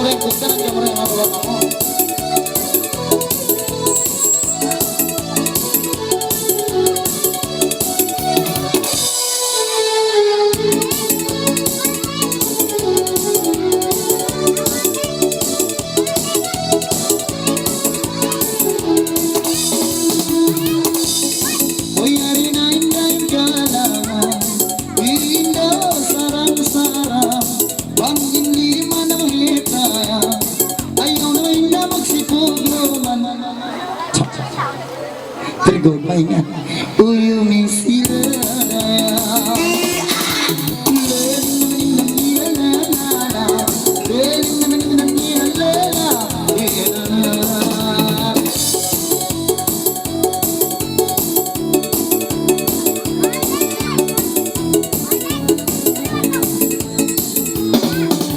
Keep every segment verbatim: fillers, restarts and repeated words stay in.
Uy, yari na in daing kalangan, inda sarang-sarang, bang in lima na mahitaya, ayaw na inda magsipugluman. Tergod maingat. Uyu misila.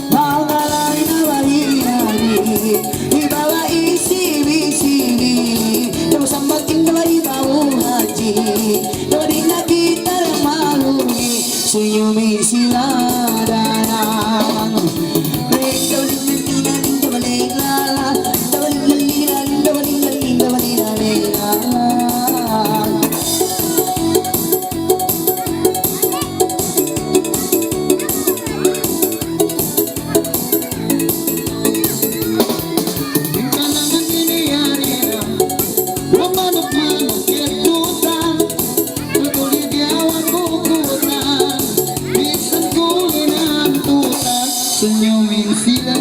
Manga lain na bahi nani, ibawa isi bisi ni, daw sambat in daw ibawa haji, daw di na kita malungi, sunyumi sila darang. Senyumin sila.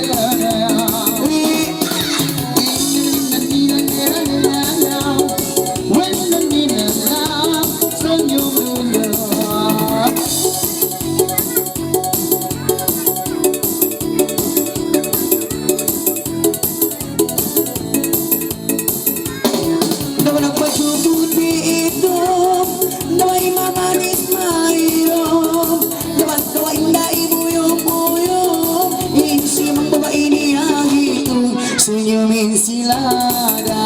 Daw nagpajubut itum, daw imamanis mairum, daw, daw inda imuyum-uyum, in simang babai niya hitung, sunyumin sila da.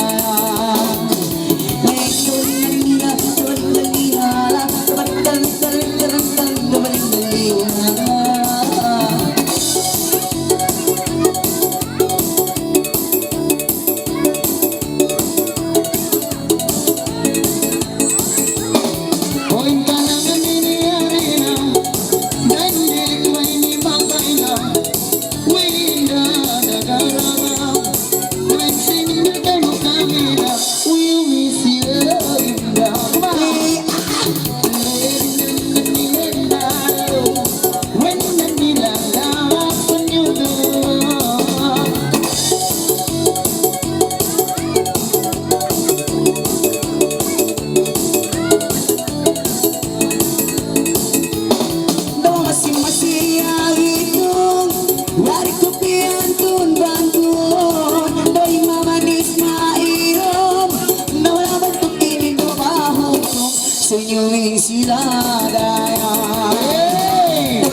Daw masi-masi itung, yari kupian tun bantun, daw imamanis mairum, daw laban tuk ini daw bahutung, sunyumin sila daya. Hey!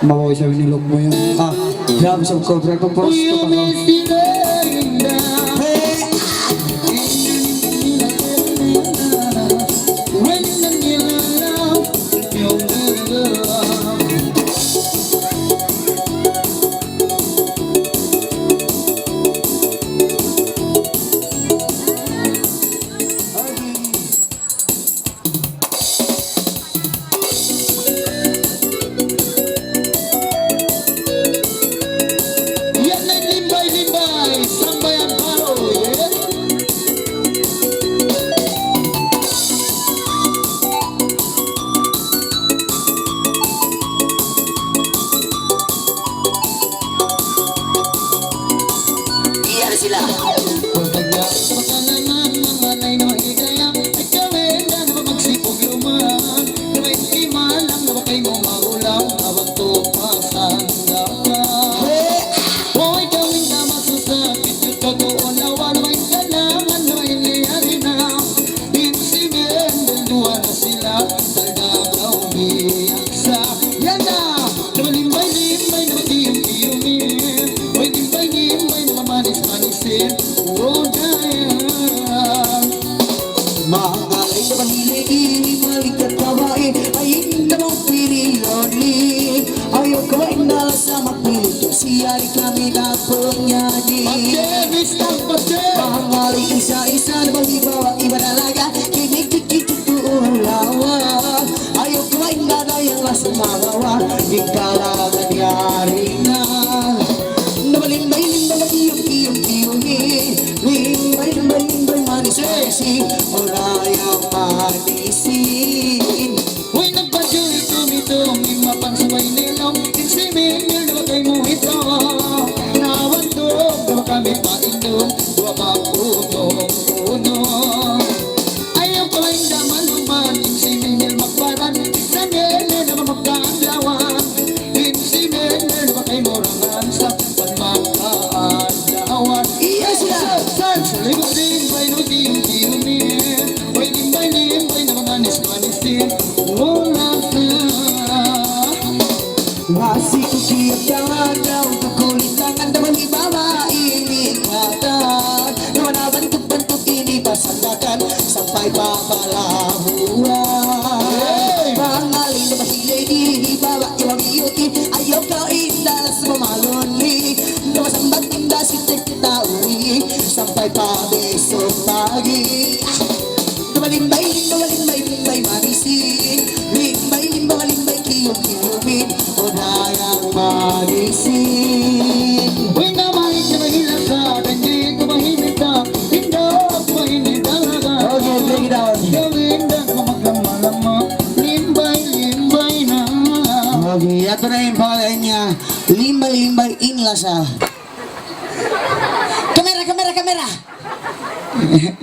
Mabaw sa' in ilok mu yan. Ah, grabe sa' cobra ko, boss. Hey! Yan na in limbay-limbay, sambayan baru, ya. Iyan sila. Yan na! Nabalimbay-limbay, nabakiyum-kiyum, way limbay-limbay, nabamanis-manis. Manga lain na bahiligi, malikat babai, ayin na mong piniloni. Ayaw kawain na sa magpilit, siya di kami na punyagi. Pati, Mister Pati. Manga lain isa-isa na bang iba, iba talaga, kinikikit ulawa. Ayaw kawain na dayang lasa magawa, di kalagan yari na. Nabalimbay-limbay, kiyum-kiyum-kiyumi. Limbay-limbay-limbay, manis-manisi, murayang manisi. Uy, nagpadyu itum-itum, in mapansubay nilong, in simingil na bakay mu ito. Nawantog na kami paindum, duwa pa unong-unong. Ayaw pa lain da manuman, in simingil magparan, in simingil na magkaadlawan. In simingil na bakay murangan sa pagmakaadlawan. Iya sila. Sa, sa, sa, limbay-limbay, no, kiyum-kiyumi. Uy, limbay-limbay, nabamanis-manisin. Wala sa. Wasi ku kiyagdagan, kukulit tangan, daman ibabain ingatan. Naman nabantuk-bantuk ini pasandakan, sampay papalahuan. Hey! Pangalin na bahilay di, ibaba iwang iyuti, ayaw ka indalas mamaloni. Naman sambat inda si tek tauri, sampay pa besok pagi. Nabalimbay-limbay, balimbay-limbay manisin. Limbay-limbay, balimbay kiyum-kiyumin. O dayang manisin. Uy, namahit na mahila sa, dangi ko mahinita. Tindog ko mahinita laga. Okay, break it down. Gawin na ko maglama-lama. Limbay-limbay na. Okay, yadtu na in pangalan niya. Limbay-limbay in lasa. Kamera, kamera, kamera!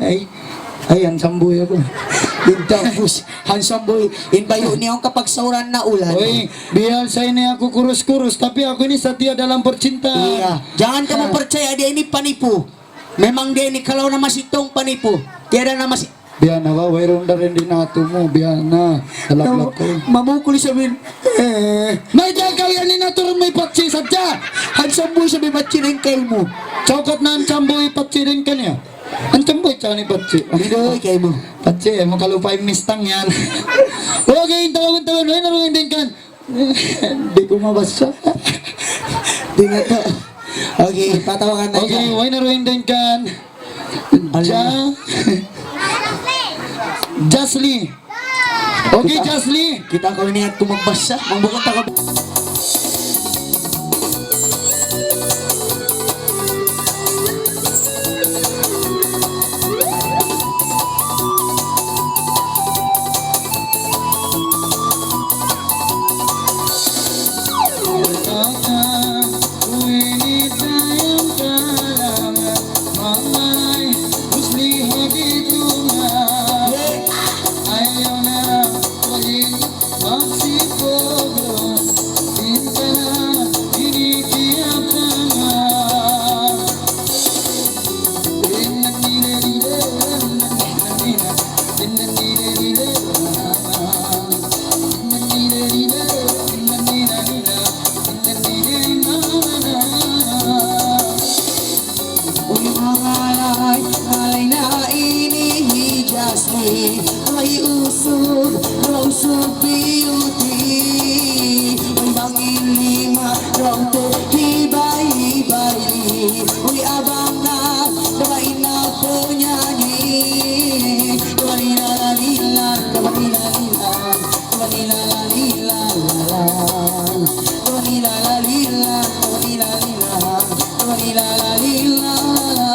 Ay, ay, handsome boy aku. Bintang bus, handsome boy. In bayu' niya in kapagsauran na ulan. Uy, biya' sa ini aku kurus-kurus, tapi aku ini setia dalam percintaan. Iya. Jangan kamu percaya dia ini penipu. Memang dia ini kalau na masi tong penipu. Tiada na masi. Biya' na ba, wayruun da rin di natu mu, biya' na. Alak-alak ku. Mamukul siya bin. Eh. Mayta' kaw yan in atur mu ipatsi sadja. Handsome boy siya bin, patsi rin kaymu. Chawkat na handsome boy ipatsi rin kaniya. Handsome boy, chaw ni patsi. Didu, kaymu. Patsi, eh, makalupa in mistang yan. Okay, tawagun, tawagun. Ay, naruhin din kan. Di' ku mabasa. Di' na to. Okay, patawagan na. Okay, way na ruin din kan. Ano? Ja-, Jasly. Okay, kita, Jasly. Kita' kaw ini aku magbasa. Mambukun ta ka. Supi uti, uy bang in lima, rong te hibay-hibay. Uy abang na, dawa ina penyanyi. Dawa lila la lila, dawa lila lila, dawa lila la lila la la. Dawa lila la lila, dawa lila lila, dawa lila la lila la la.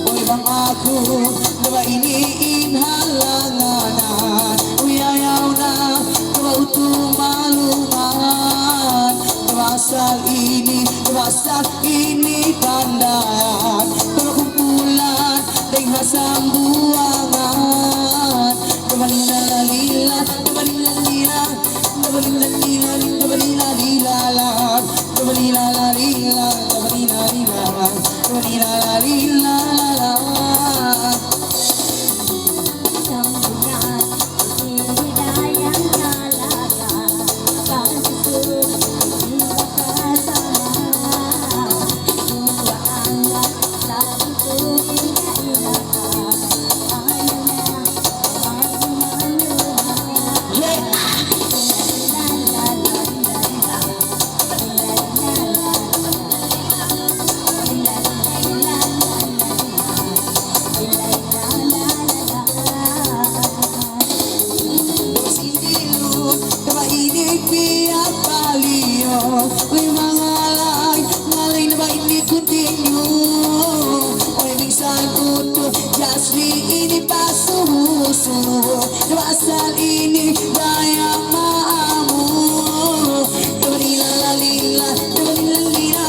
Uy bang aku, dawa ini in halanganan. Uy ayaw na, dawa utu maluman. Dawa asal ini, dawa asal ini tandan. Dawa kumpulan, dayn ha Sambuwangan. Dawa lila la lila, dawa lila lila. Dawa ini piyagpaliyo, uy mangalay, ngalay na ba ini continue? Uy minsan utu, just ini pasusu. Dawa asal ini, dayang maamu. Dawa lila la lila, dawa lila lila.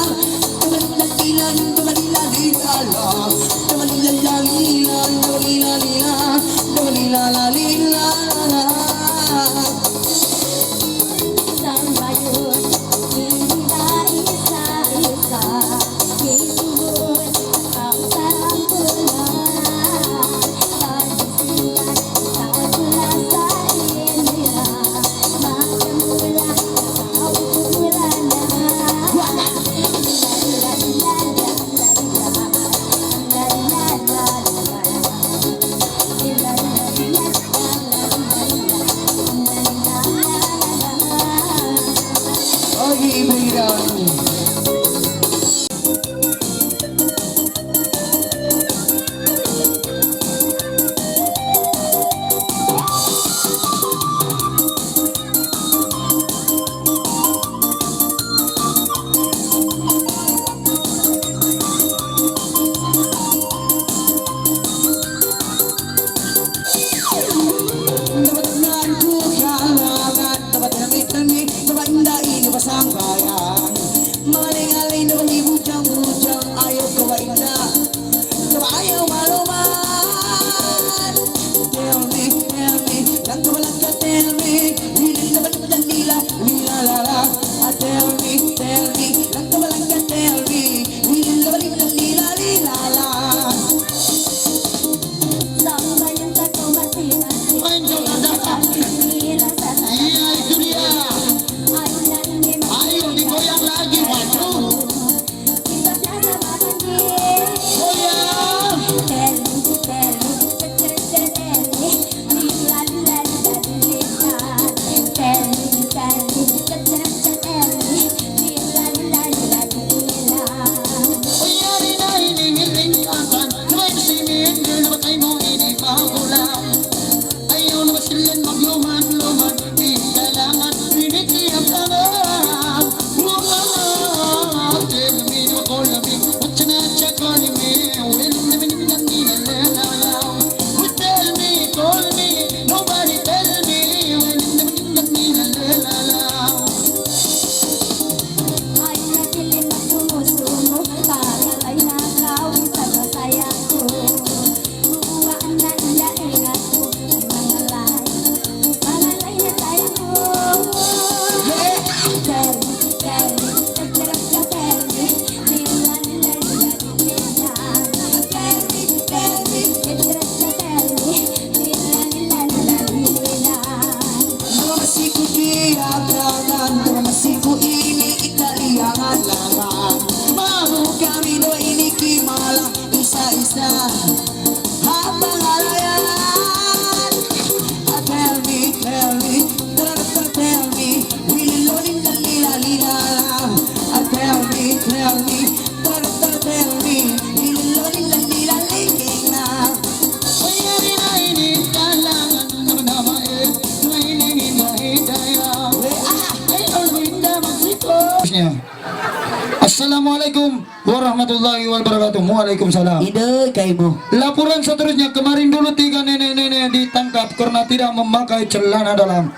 Assalamualaikum warahmatullahi wabarakatuh. Waalaikumsalam. Iday kaymu. Laporan seterusnya, kemarin dulu tiga nenek-nenek ditangkap karena tidak memakai celana dalam.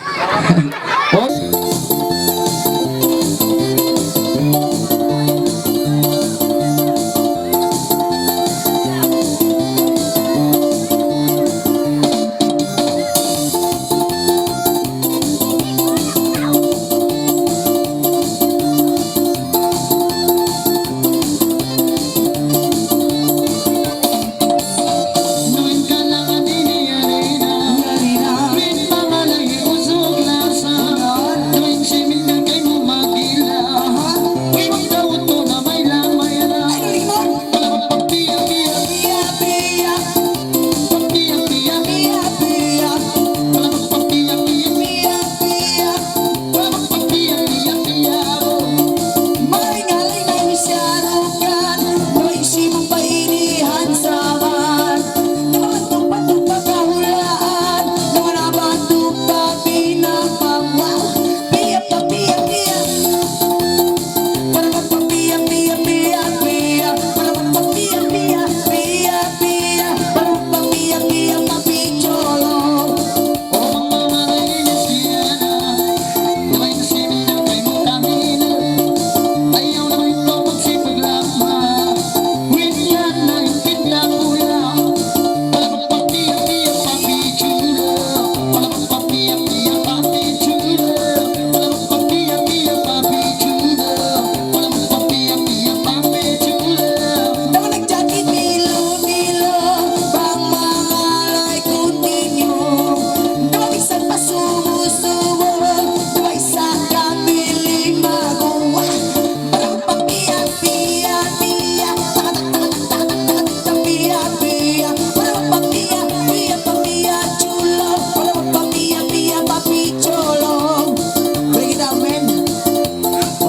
Oh.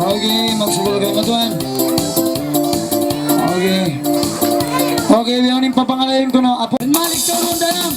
Okay, magsukul kamu, tuan. Okay. Okay, biya' ini papangalayin ku na. Apo, malik turun dalam.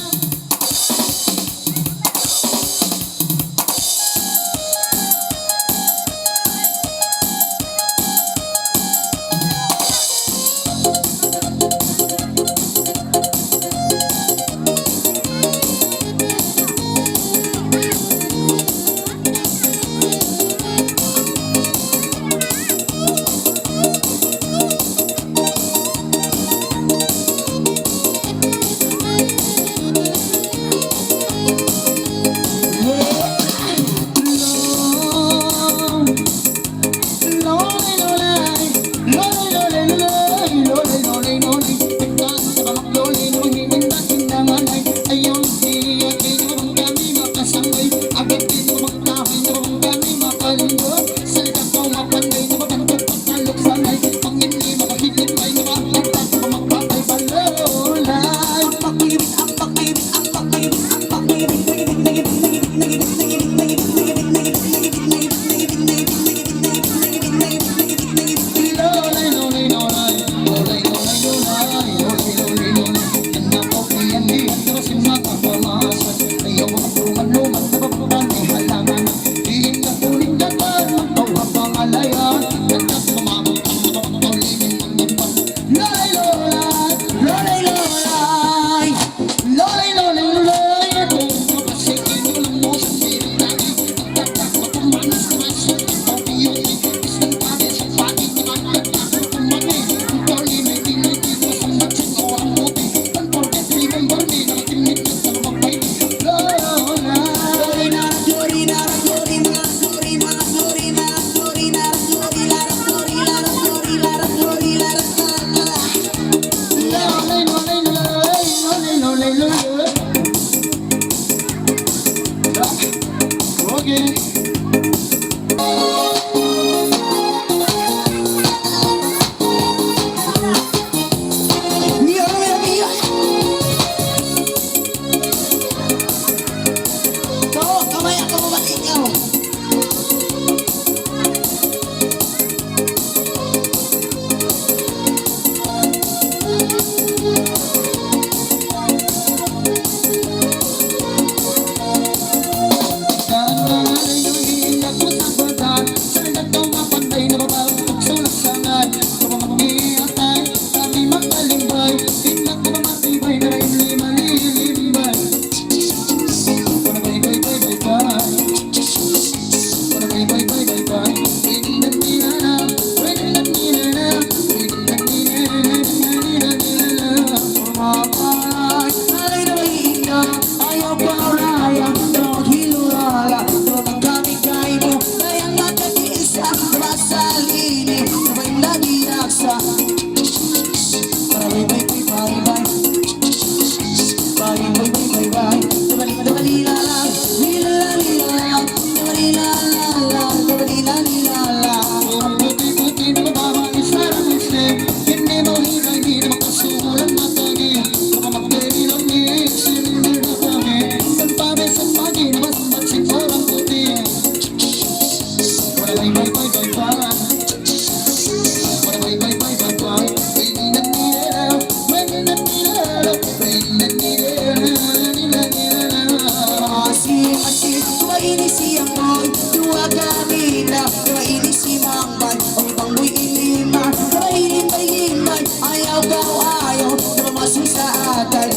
Masi, masi, tuwa ini si Amboy, tuwa kami na, tuwa ini si Mangbay, o Bangboy ini ma, tuwa ini Bay ini, ayaw kaw ayaw, tuwa masi sa atay.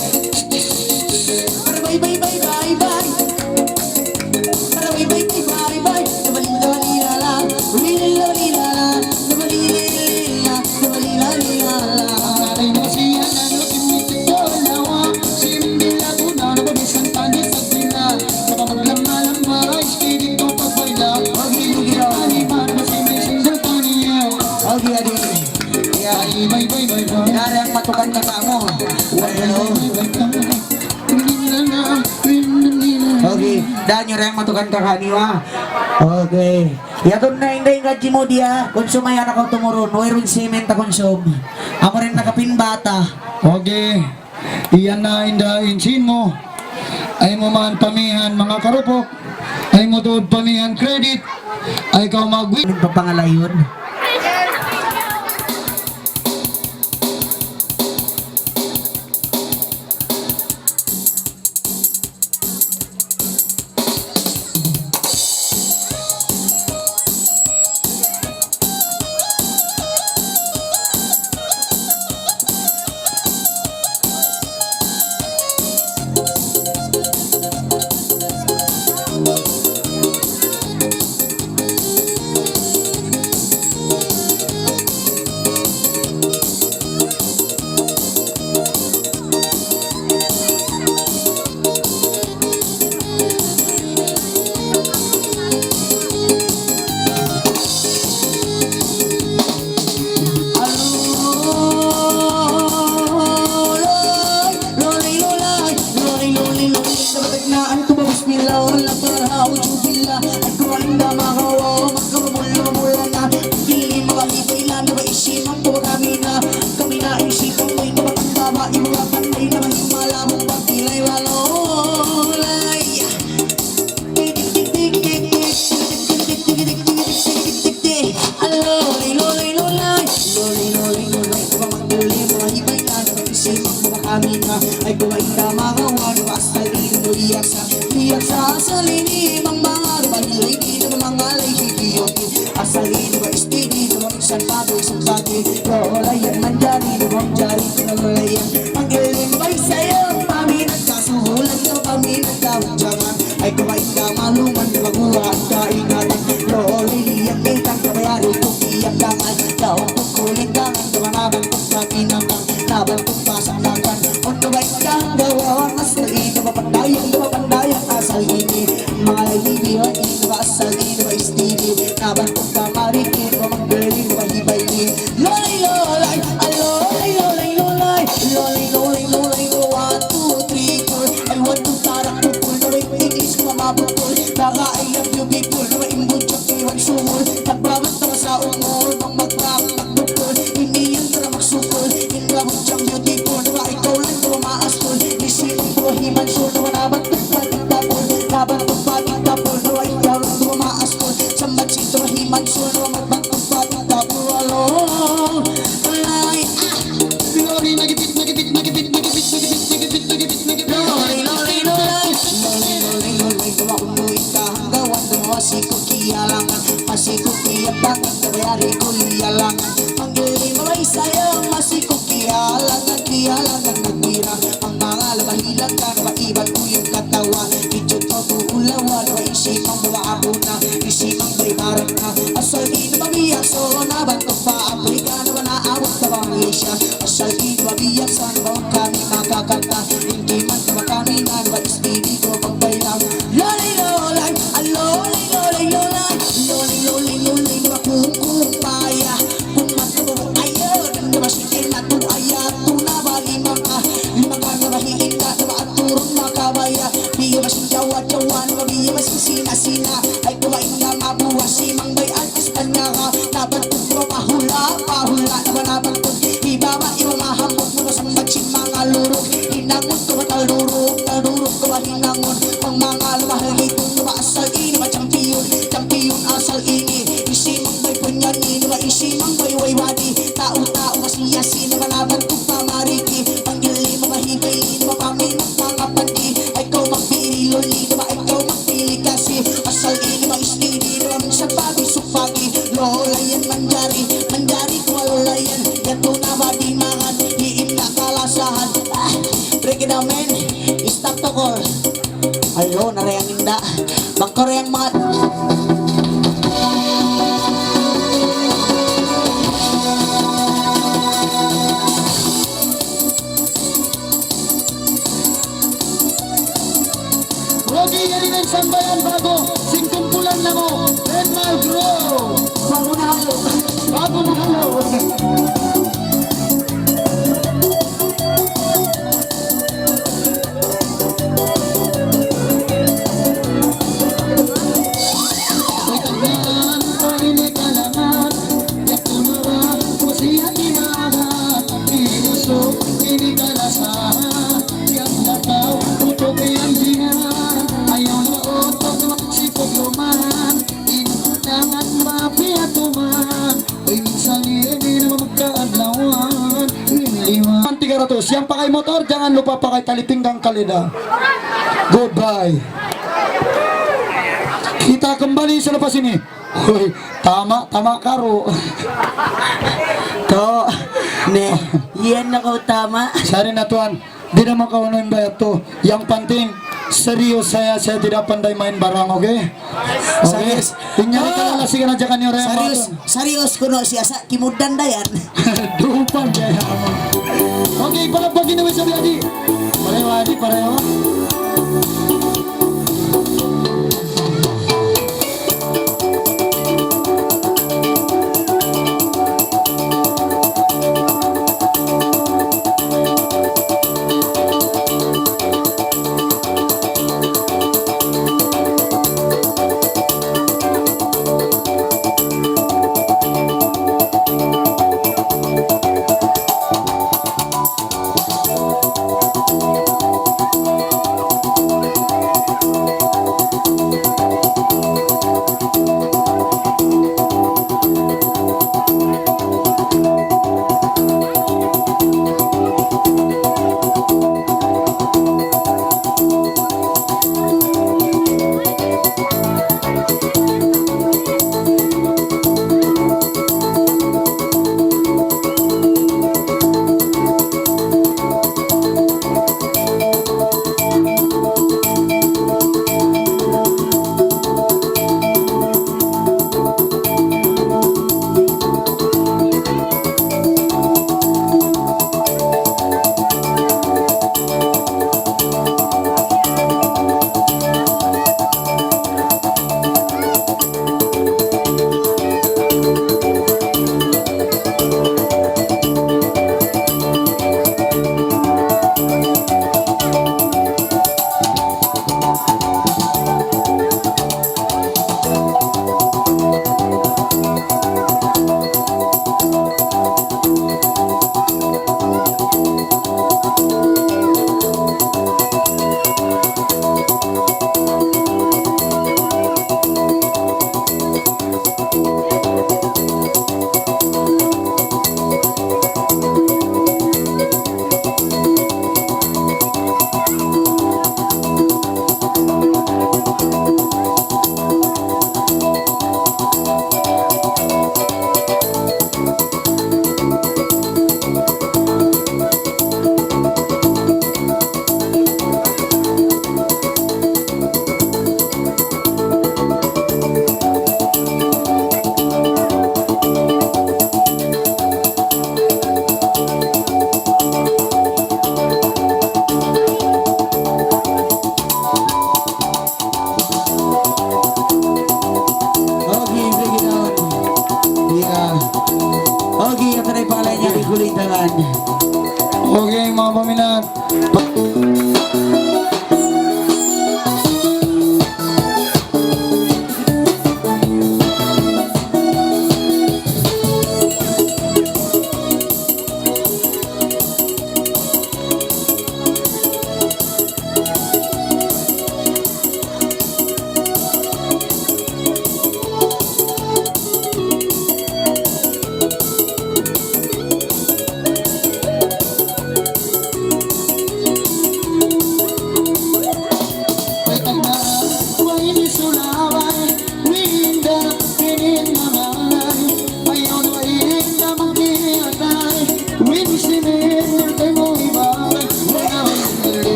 Para bay, bay, bay, bay, bay. Para bay, bay, bay, bay, bay. Tuwa ini la, la, la. Uli, la, la, la, la. Okay, adi. Ya. Dari ang matukan ka kamo. Okay. Dan yung reng matukan ka kaniwa. Okay. Yadtu na inday nga jimudya, konsum ay anak ko tumurun, wayruun simen ta konsum. Amu in nakapin bata. Okay. Iyan na inda in sin mu. Ay mu man pamihan manga karupuk. Ay mu tuud pamihan credit. Ay kaw magwi. Nagpapangalayun. Asal ini ba S T D, ba minsan pati, isang pati. Laulay yan manjari, di' manjari, di' laulay yan. Pag-ilim bay sayu, paminat ka subulan, di' paminat ka ujangan. Ay, kumain ka maluman, di' maguwa ang kaingatan. Laulay yan, may tang kabayari, kukiyak ka man. Daw, kukulit ka man, di' manabang, kung kapinang ka, nabang, kung pasang ka kan. Undo bay ka, gawa, mas na ito, mapandayan, mapandayan, asal ini. Malay, hindi, hindi, ba asal ini, ba S T D. Nabang, kung Marikit, wa magdali, wa hibayni. Lolay, lolay, ah, lolay, lolay, lolay. Lolay, lolay, lolay, one, two, three, four. I want to tarak pukul, lolay, English, wa mabukul. Baga, I love you, people, wa imbujak, iwan sumul. Tagbabat, tama sa umul, bang magpapakbukul. Ini yan, tara magsukul. Indra, bujang, beautiful, wa ikaw lang, wa maastul. Nisi, wa himansul, wa nabat, pagpatapul. Nabat, pagpatapul, wa ikaw lang, wa maastul. Sambat, sito, wa himansul, wa magpatapul. Ang manga labahilan ka na maibat ku yung katawa. Ichut ko tu ulawa na isip ang bawa ako na, isip ang balibaran na. Asal di na mabiyak so na ba't pa Afrika na ba naabot na ba Malaysia? Asal di na mabiyak sa na ba kami makakanta? Hindi man na ba kami na ba istili ko pagbayla? Lolay, lolay, ah, lolay, lolay, lolay. Lolay, lolay, lolay, na ba kukumpaya? Kung matuwa ayaw, na ba si Ella tu ayaw, tu na ba lima ka? Lima ka na ba hiin ka, na ba aturun makabaya? Biya ba si Jawa, Jawa, na ba biya ba si Sina, Sina? Ay, kumain na mabuwa si Mang Bay at Espanya ka. Nabantuk mo, pahula, pahula, na ba nabantuk? Ibaba, iba mahamok mo, na sambat si mga luruk. Hinangun ko ba talduruk, talduruk ko ba hinangun? Pang mga lumahal nito, na ba asal ini, ba champion, champion asal ini. Isi Mang Bay, Yan in maisin ang wayway wadi. Tau-tau kasi yasin na malaban kung pamariki. Ang ili mabahibay, ili mapaminat mga pandi. Ay kaw magpili, loli, na ba ay kaw magpili kasi. Asal ini maistini, na ba minsan pabisuk pagi. Lolayan manjari, manjari kuwalayan. Yato na ba di mangan, hiim na kalasahan. Ah, break it down, man. Stop the call. Ayo, narayang inda. Bangkar yang mat. Rogi, yan in sambayan bago, singkumpulan na mo, Red Mal Grow. Bago na halo. Bago na halo. Tiga ratus. Yang pakai motor, jangan lupa pakai tali pinggang, kalida. Goodbye. Kita kembali selepas ini. Hoy, tama, tama, karu. To, ne, yan na kaw tama. Sari na, tuan. Di' na makaunu in bayad tu. Yang penting, serius saya, saya tidak pandai main barang, oke? Oke? Serius. Inyari ka Ah. na, sige na, jakan niyo rin, Serius, mga serius kuno siya sa kimugdan dayan. Dupan kaya mo. Okay, palakpakin naman sa Adi. Pareho, Adi, pareho. Okay, break it down. Yeah. Okay, ang tanay pangalan niya, may kulintangan. Okay, mga paminat.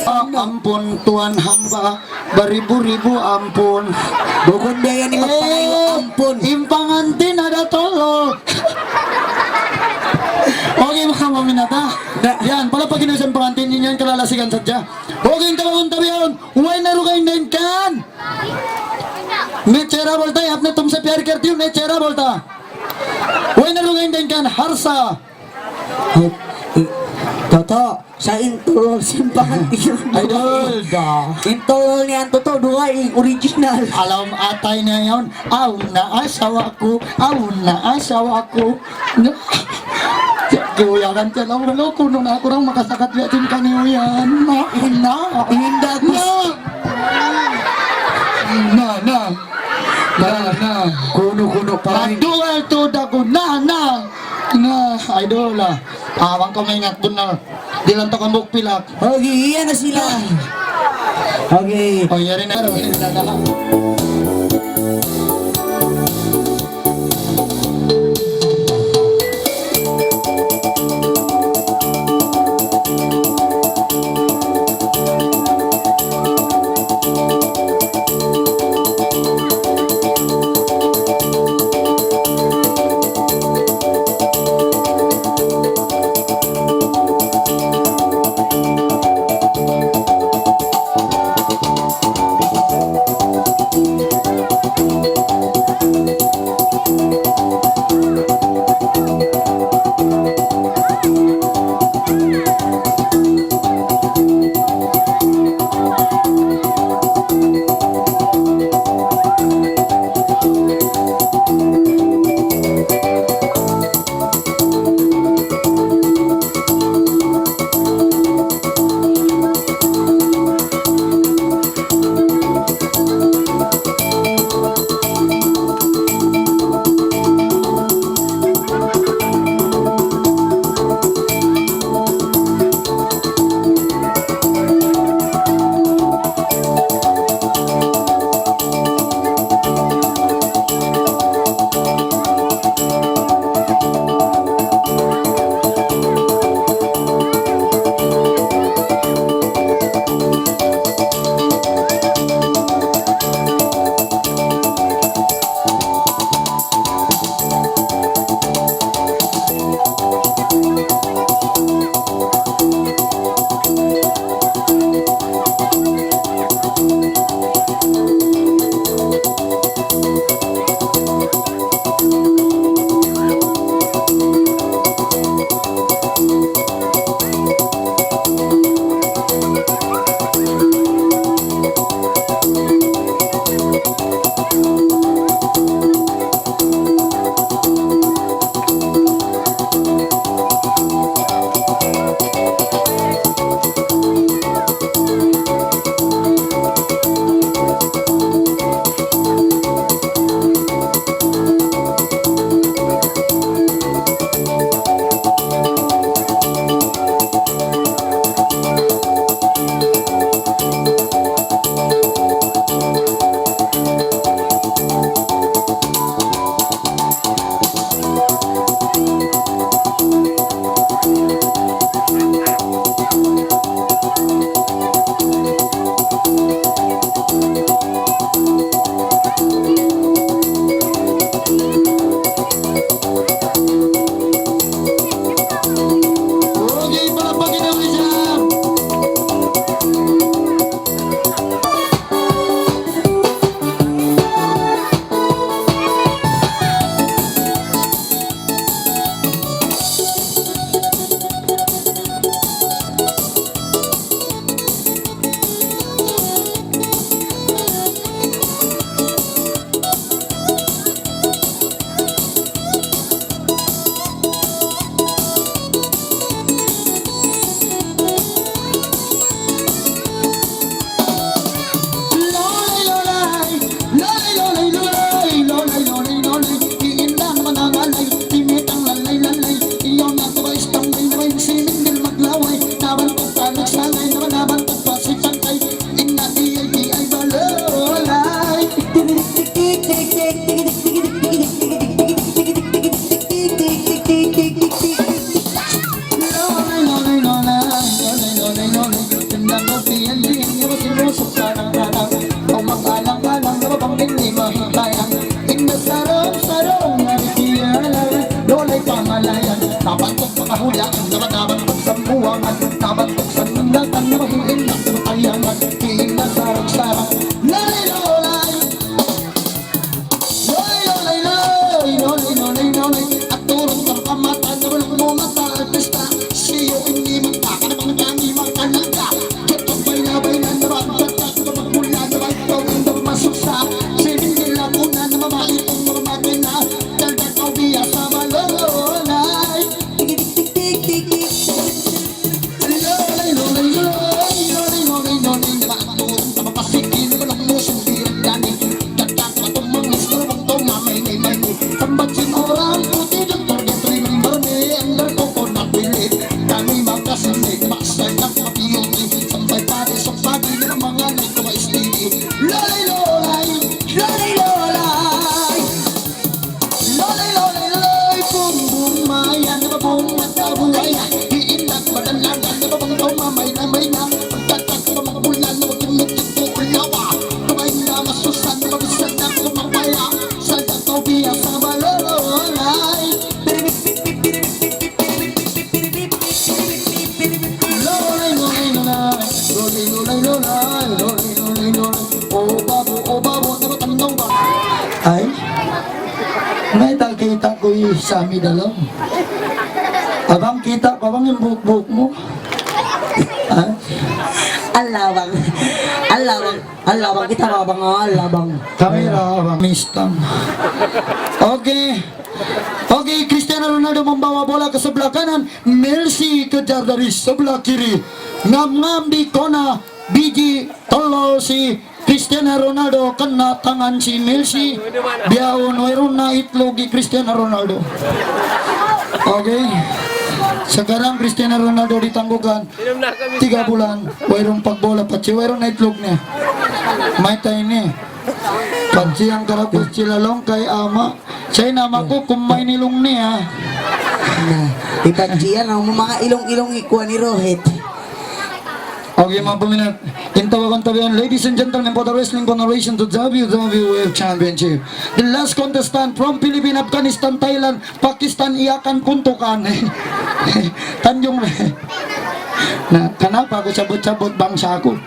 Ah, ampun, tuan hamba, baribu-ribu ampun. Bukun biya' yan in magpangayu', eh, ampun. In pangantin ada tolol. Okay, manga mu'min nata'. Na. Yan, palakpakan niyu in pangantin, in yan kalalasigan sadja. Okay, in tawagun ta bihaun, way na dugaing dayn kan. May tsera bolta, hapna tum sa piyar kartiyu, may tsera bolta. Way na dugaing dayn kan, harsa. Ay, eh, Toto, sa' in tolol sin pangantin. Idol, da. In tolol niyan, Toto, duwa in original. Alam atay niya yan. Awn na asawa ku, awn na asawa ku. Na, kiuyagan siya lang, wala' ku nung aku lang makasakat niya sin kaniuyan. Na, na. Inda, na. Na, na. Na, na. Kunu-kunu pa rin. Aduh, ito, dago. Na, na. Na, idol, ah. Awan ka maingat, bunnal. Di' lang ta hambuuk pilak. Okay, yan na sila. Okay. Oh, yari na. Nabantuk makahulian, nabantuk sambuangan, nabantuk sanundakan, nabahiin na putayangan, hiin na sarang-sarang. Lolay, lolay. Lolay, lolay, lolay, lolay, lolay, lolay. Aturun ka mata, nabulung mu mata, artista. Siyu ini mata, kana bang kami makanang ka. Jatuh bay na bay na, nabagbatak, nabagmula, nabagbaw, nabagmasuksa. Sining nila muna, namamaitung, namamakina. Dal da kaw biya' sa malolay. Lolay, lolay, lolay, lolay, lolay, lolay, lolay, nabagbaw, nabagmasuksa. Sambat sin orang putih, doktor, dia remember me, under coconut belief. Kami makasindik, maksa na mapiyong ni. Sampay pa di sa pagi na mga nagkama-S T D. Lolay, lolay, lolay, lolay. Lolay, lolay, lolay, bumbung maya, nababung mata buaya. Hiin na madalangan, nababang tau mamay na may na. Pagkatak pa mga bulan, nababung nagtitipon nawa. Kamay na masusan, nababisag na kumabaya. Sa tataw biya' sa malolay. Lolay, lolay, lolay. Lolay, lolay, lolay. Lolay, lolay, lolay. O babo, o babo, taga Tandong ba? Ay? May tagkita ko sa mi dalam. Abang kita ko, abang yung buhok-buhok mo. Ha? Alabang. Alabang. Alabang kita, abang, alabang. Kami ra, abang. Mistang. Okay. Okay, Cristiano Ronaldo membawa bola ke sebelah kanan. Messi kejar dari sebelah kiri. Ngam-ngam di kona, biji tolol si Cristiano Ronaldo kena tangan si Messi. Bihaun wayruun na itlug hi Cristiano Ronaldo. Okay. Sekarang Cristiano Ronaldo ditangguhkan. Tiga bulan, wayruun pagbola, patsi wayruun na itlug niya. Mayta' ini. Patsi in karagus, silalong kay ama'. Sa' in ama' ku, kumbay in ilung niya. Na, ipatsi yan, ang mga ilung-ilung ikuha ni Rohit. Okay, manga paminat. In tawagun tabian, ladies and gentlemen, for the wrestling coronation to W W F Championship. The last contestant from Philippines, Afghanistan, Thailand, Pakistan, Yakan, Kuntukan. Tanjung na. Na, kanapa aku sabut-sabut bangsa aku?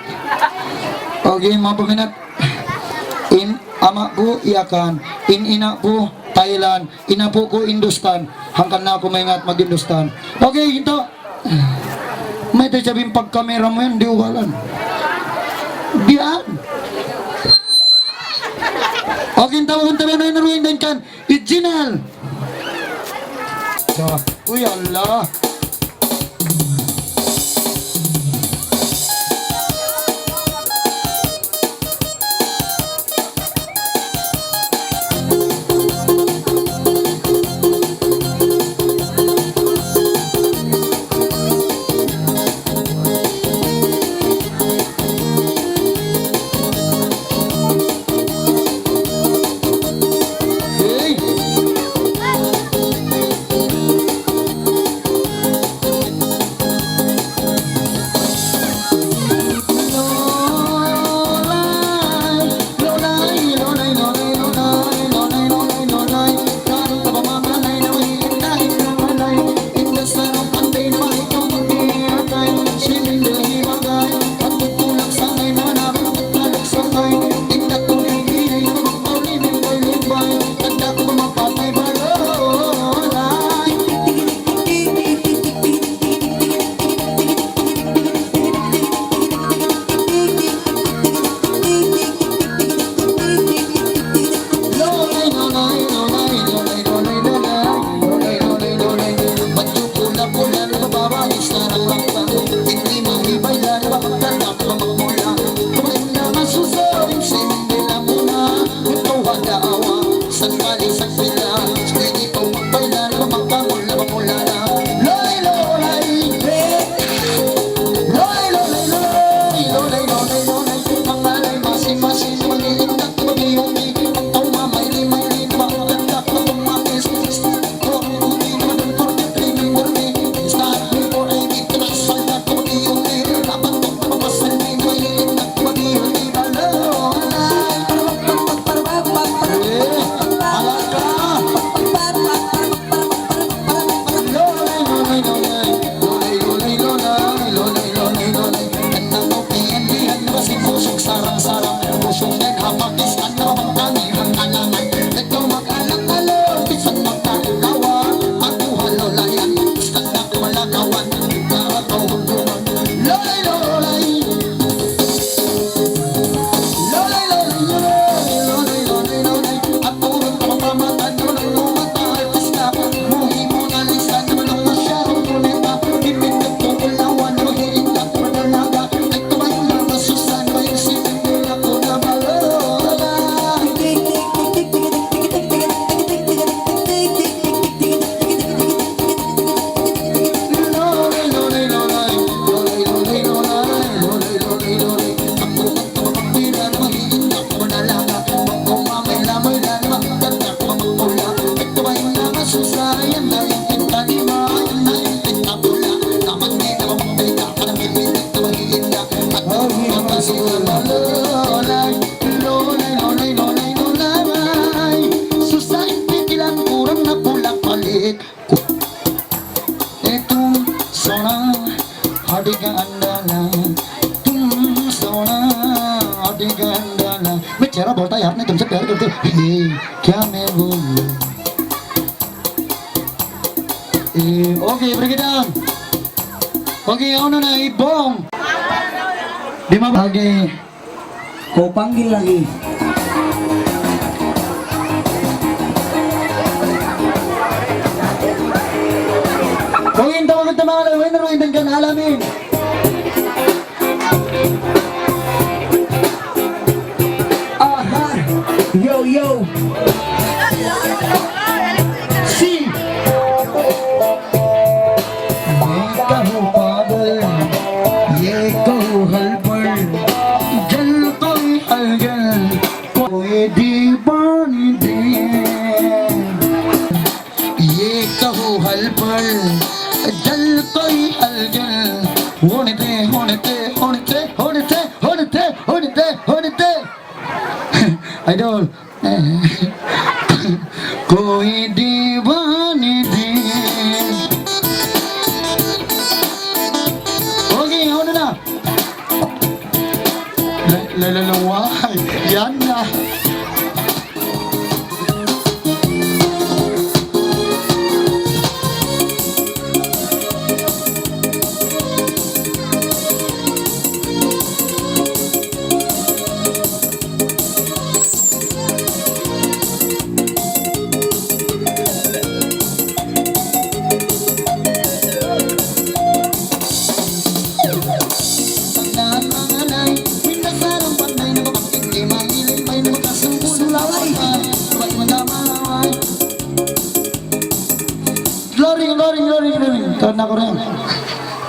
Okay, manga paminat. In ama' ku Yakan, in ina' ku Thailand, in apu' ku Hindustan. Hangkan na aku maingat mag-Hindustan. Okay, ito. Mayta' isab in pag-camera mu yan, di' ugalan. Diyan. Okay, in tawagun tabian, in tawagun tabian, Jinal. Uy, Allah. Susah in pikilan, kurang na pula palit. Itum sona hadiga andala, tum sona hadiga andala. Bichara bolta yaar, nahi tumse pyar karte. Hey, kya main bolun? Eh, okay, break it down. Okay, ano na, ibong. Di ma-, okay. Kau panggil lagi. Kau in tawag ito mga lawin, ruin din ka na alamin. Aha. Yo, yo. Si. Ye kahu pagal, ye kahu halpal, jal koi halgal, koi diwani de. Ye kahu halpal, jal koi halgal. Hone te, hone te, hone te, hone te, hone te, hone te, hone te. Idol. Koi diwani de. Okay, ano na? La, la, la, la, why? Yan na. Loring, loring, loring, loring. Karna' aku rin.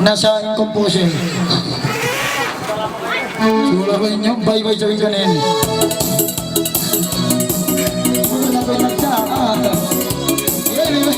Nasa in composure. Sula ko inyo, bye-bye sa inyo na yan. Wala na ko yung nagsa-, ah. Anyway.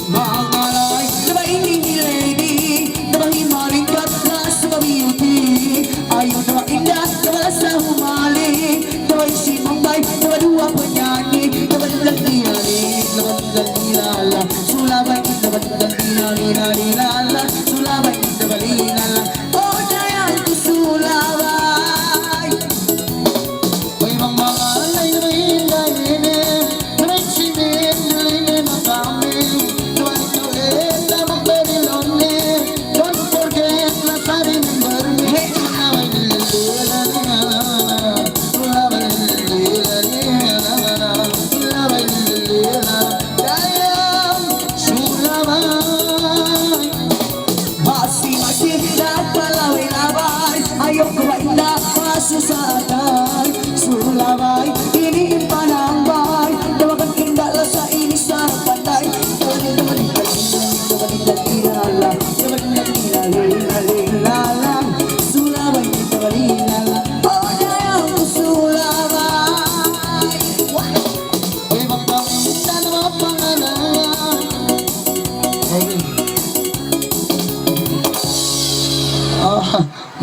Mangalay, na ba ini hi lady? Na ba hi malingkat na sa beauty? Ayaw na ba inda, na wala sa humali? Na ba in simumbay, na ba duwa panyanyi? Na ba duwa lilali, na ba duwa lilala? Sulabay, na ba duwa lilali, lilala? Sulabay, na ba lilala? Oh, dayan ku sulabay.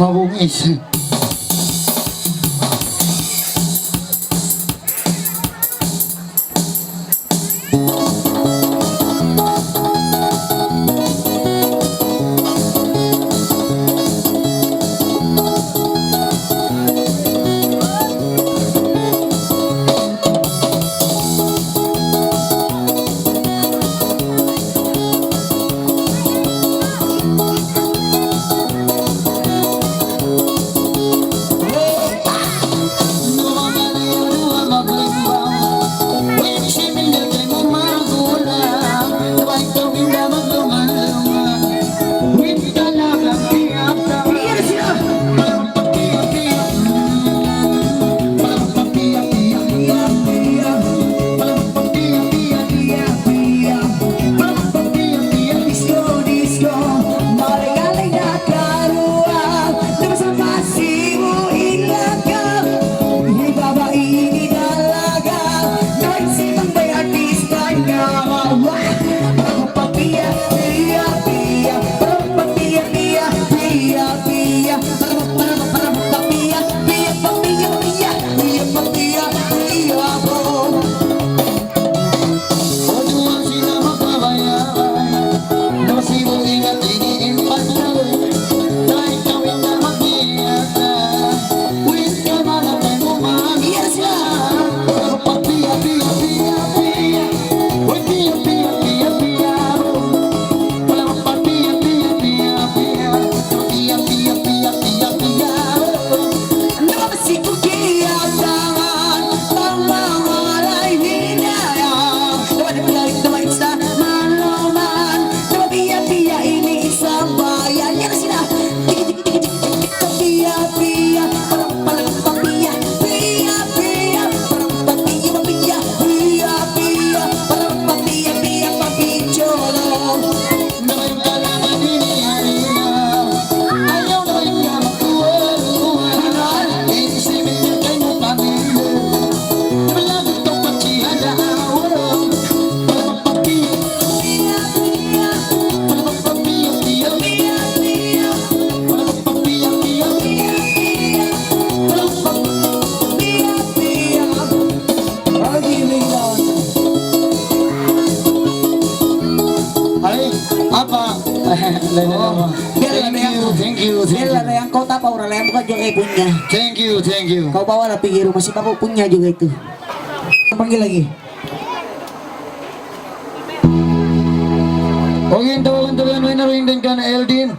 Mabungis. Ay, apa? Lain na naman. Biya' na yan. Thank you, thank you, thank you. Biya' na yan. Kau tapa ura lang, bukan juga punya. Thank you, thank you. Kau bawa lah pigi rumah si bapak punya juga itu. Panggil lagi. Okay, tawagun, tawagun, winner, winner, kan Eldin.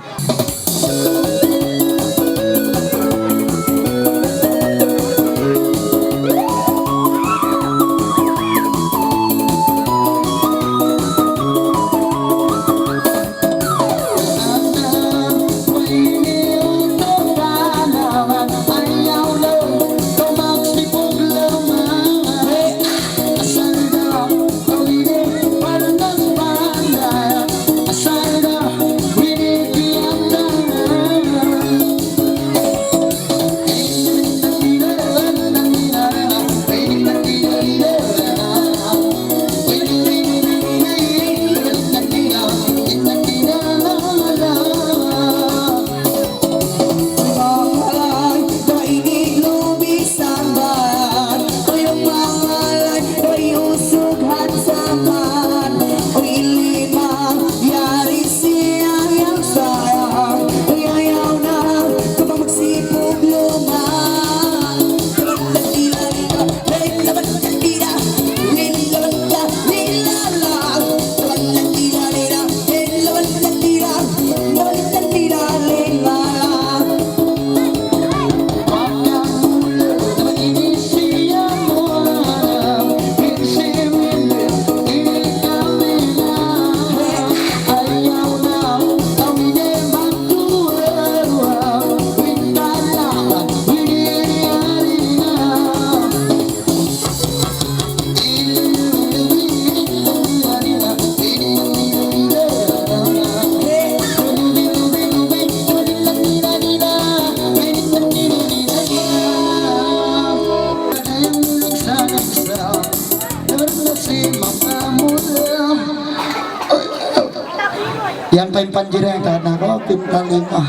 Yan pa in panjireng ta na ko, pintalima.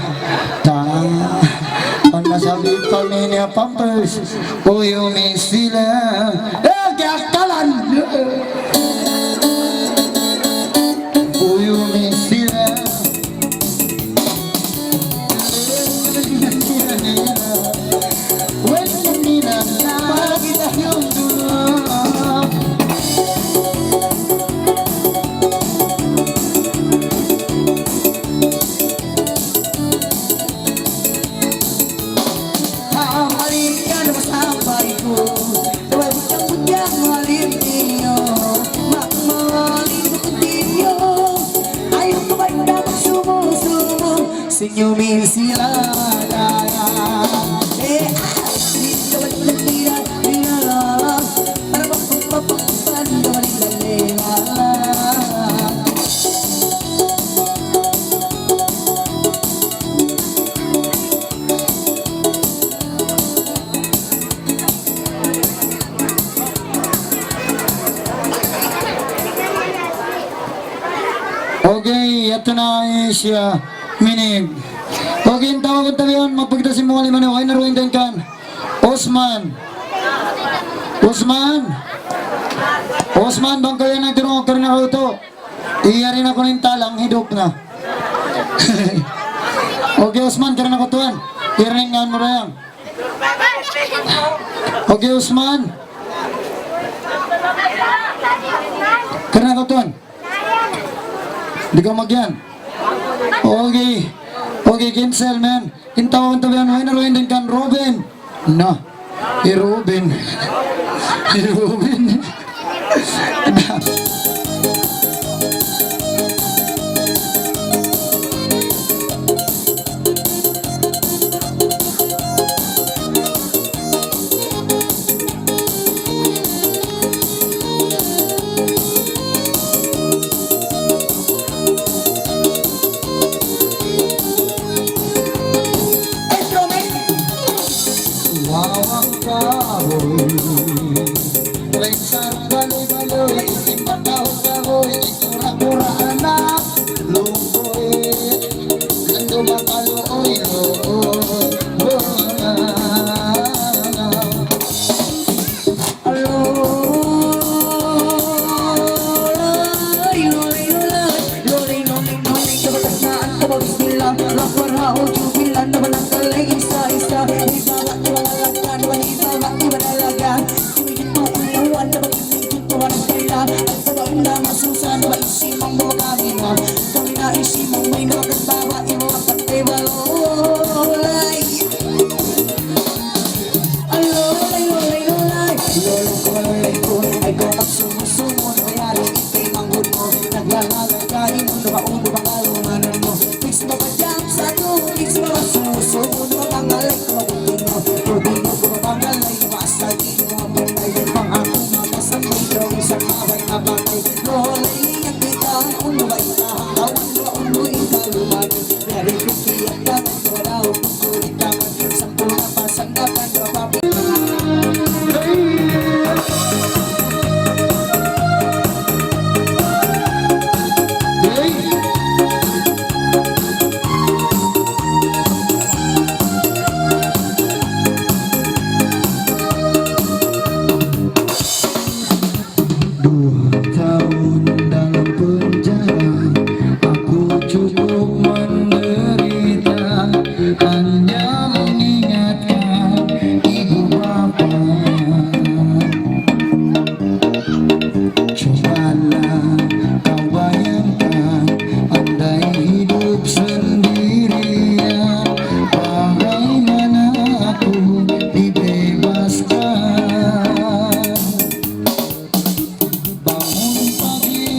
Ta. Pag nasabi pa niya Pampers, uyumi sila. Eh, kiyakalan! Uyumi sila. Uyumi sila. Hahalikan na masampay ku, butang-butang halim niyu, magmahalim ku niyu. Ayaw ku banda magsumu-sumu, senyumin sila daya. Eh, ah, di ka ba nila, nila, para mapagpapapan ka ba nila, nila. Okay, yadtu na siya. Minig. Okay, in tawag ku tabihan, magpakita' sin manga lima niya. Way na ruwa in dayn kan Usman. Usman. Usman, bang kaw yan nagtirungug, karna' kaw tu. Iyari na kunu' in talang, hidup na. Okay, Usman, karna' kaw tuwan. Iyari na in ngan mu dayn. Okay, Usman. Karna' kaw tuwan. Di' kaw magiyan. Okay. Okay, cancel, man. In tawag ku tabihan, way na ruwa in dayn kan Ruben. Na. Hi Ruben. Hi Ruben. Instrument. Wawang kahoy. Rensar baloy-baloy, itim makaw kahoy, itura-tura anak, lukoy, landu makaluoy, luoy. Dua tahun dalam penjara, aku cukup menderita. Hanya mengingatkan ibu bapa. Cubalah kau bayangkan, andai hidup sendirian, bagaimana aku dibebaskan. Bangun pagi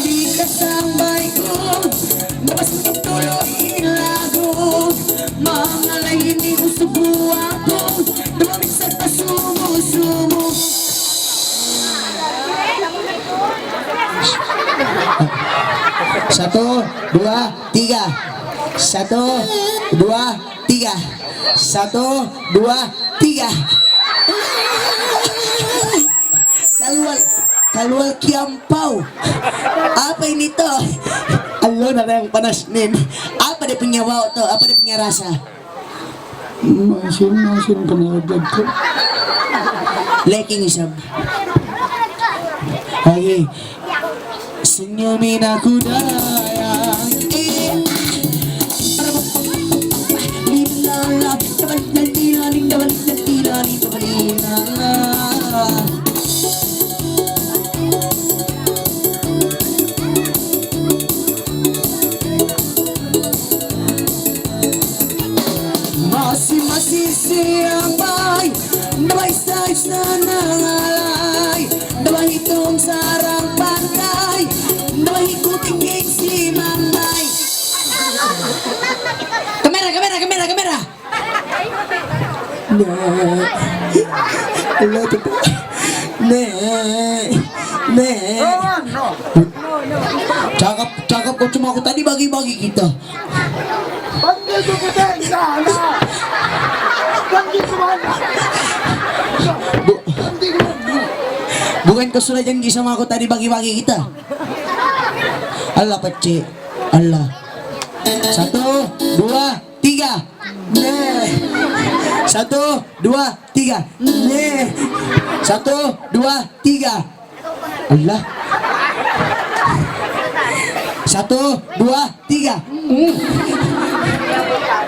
Di' kasambay ku, nabas magtuloy in lagu. Manga lain in usug ku aku, dumamit sa pasumu-sumu. Satu, dua, tiga. Satu, dua, tiga. Satu, dua, tiga. Kaluar, kaluar kiyampaw. Apa ini to? Allo na yang panas nin. Apa dia punya bau to? Apa dia punya rasa? Masin, masin, kena aja tu. Liking isab. Lagi. Senyumin aku dayang. Eh. Lilala, dabalilala, dabalilala, dabalilala. Masi-masi siyang bay, nabay-say sa nangalay, nabay hitung sarang pantay, nabay hikuting si Manday. Kamera, kamera, kamera, kamera. Ne. Hello, Tito. Ne. Ne. Cakap, cakap kau cuma aku tadi bagi-bagi kita. Panggil ko kita, ikaw na. Panggil ko man. Bu-, Panggil ko man. Bukan kau sudah janji sama aku tadi bagi-bagi kita? Allah peci. Allah. Satu, dua, tiga. Ne. Satu, dua, tiga. Ne. Satu, dua, tiga. Allah. Satu, dua, tiga. Hmm.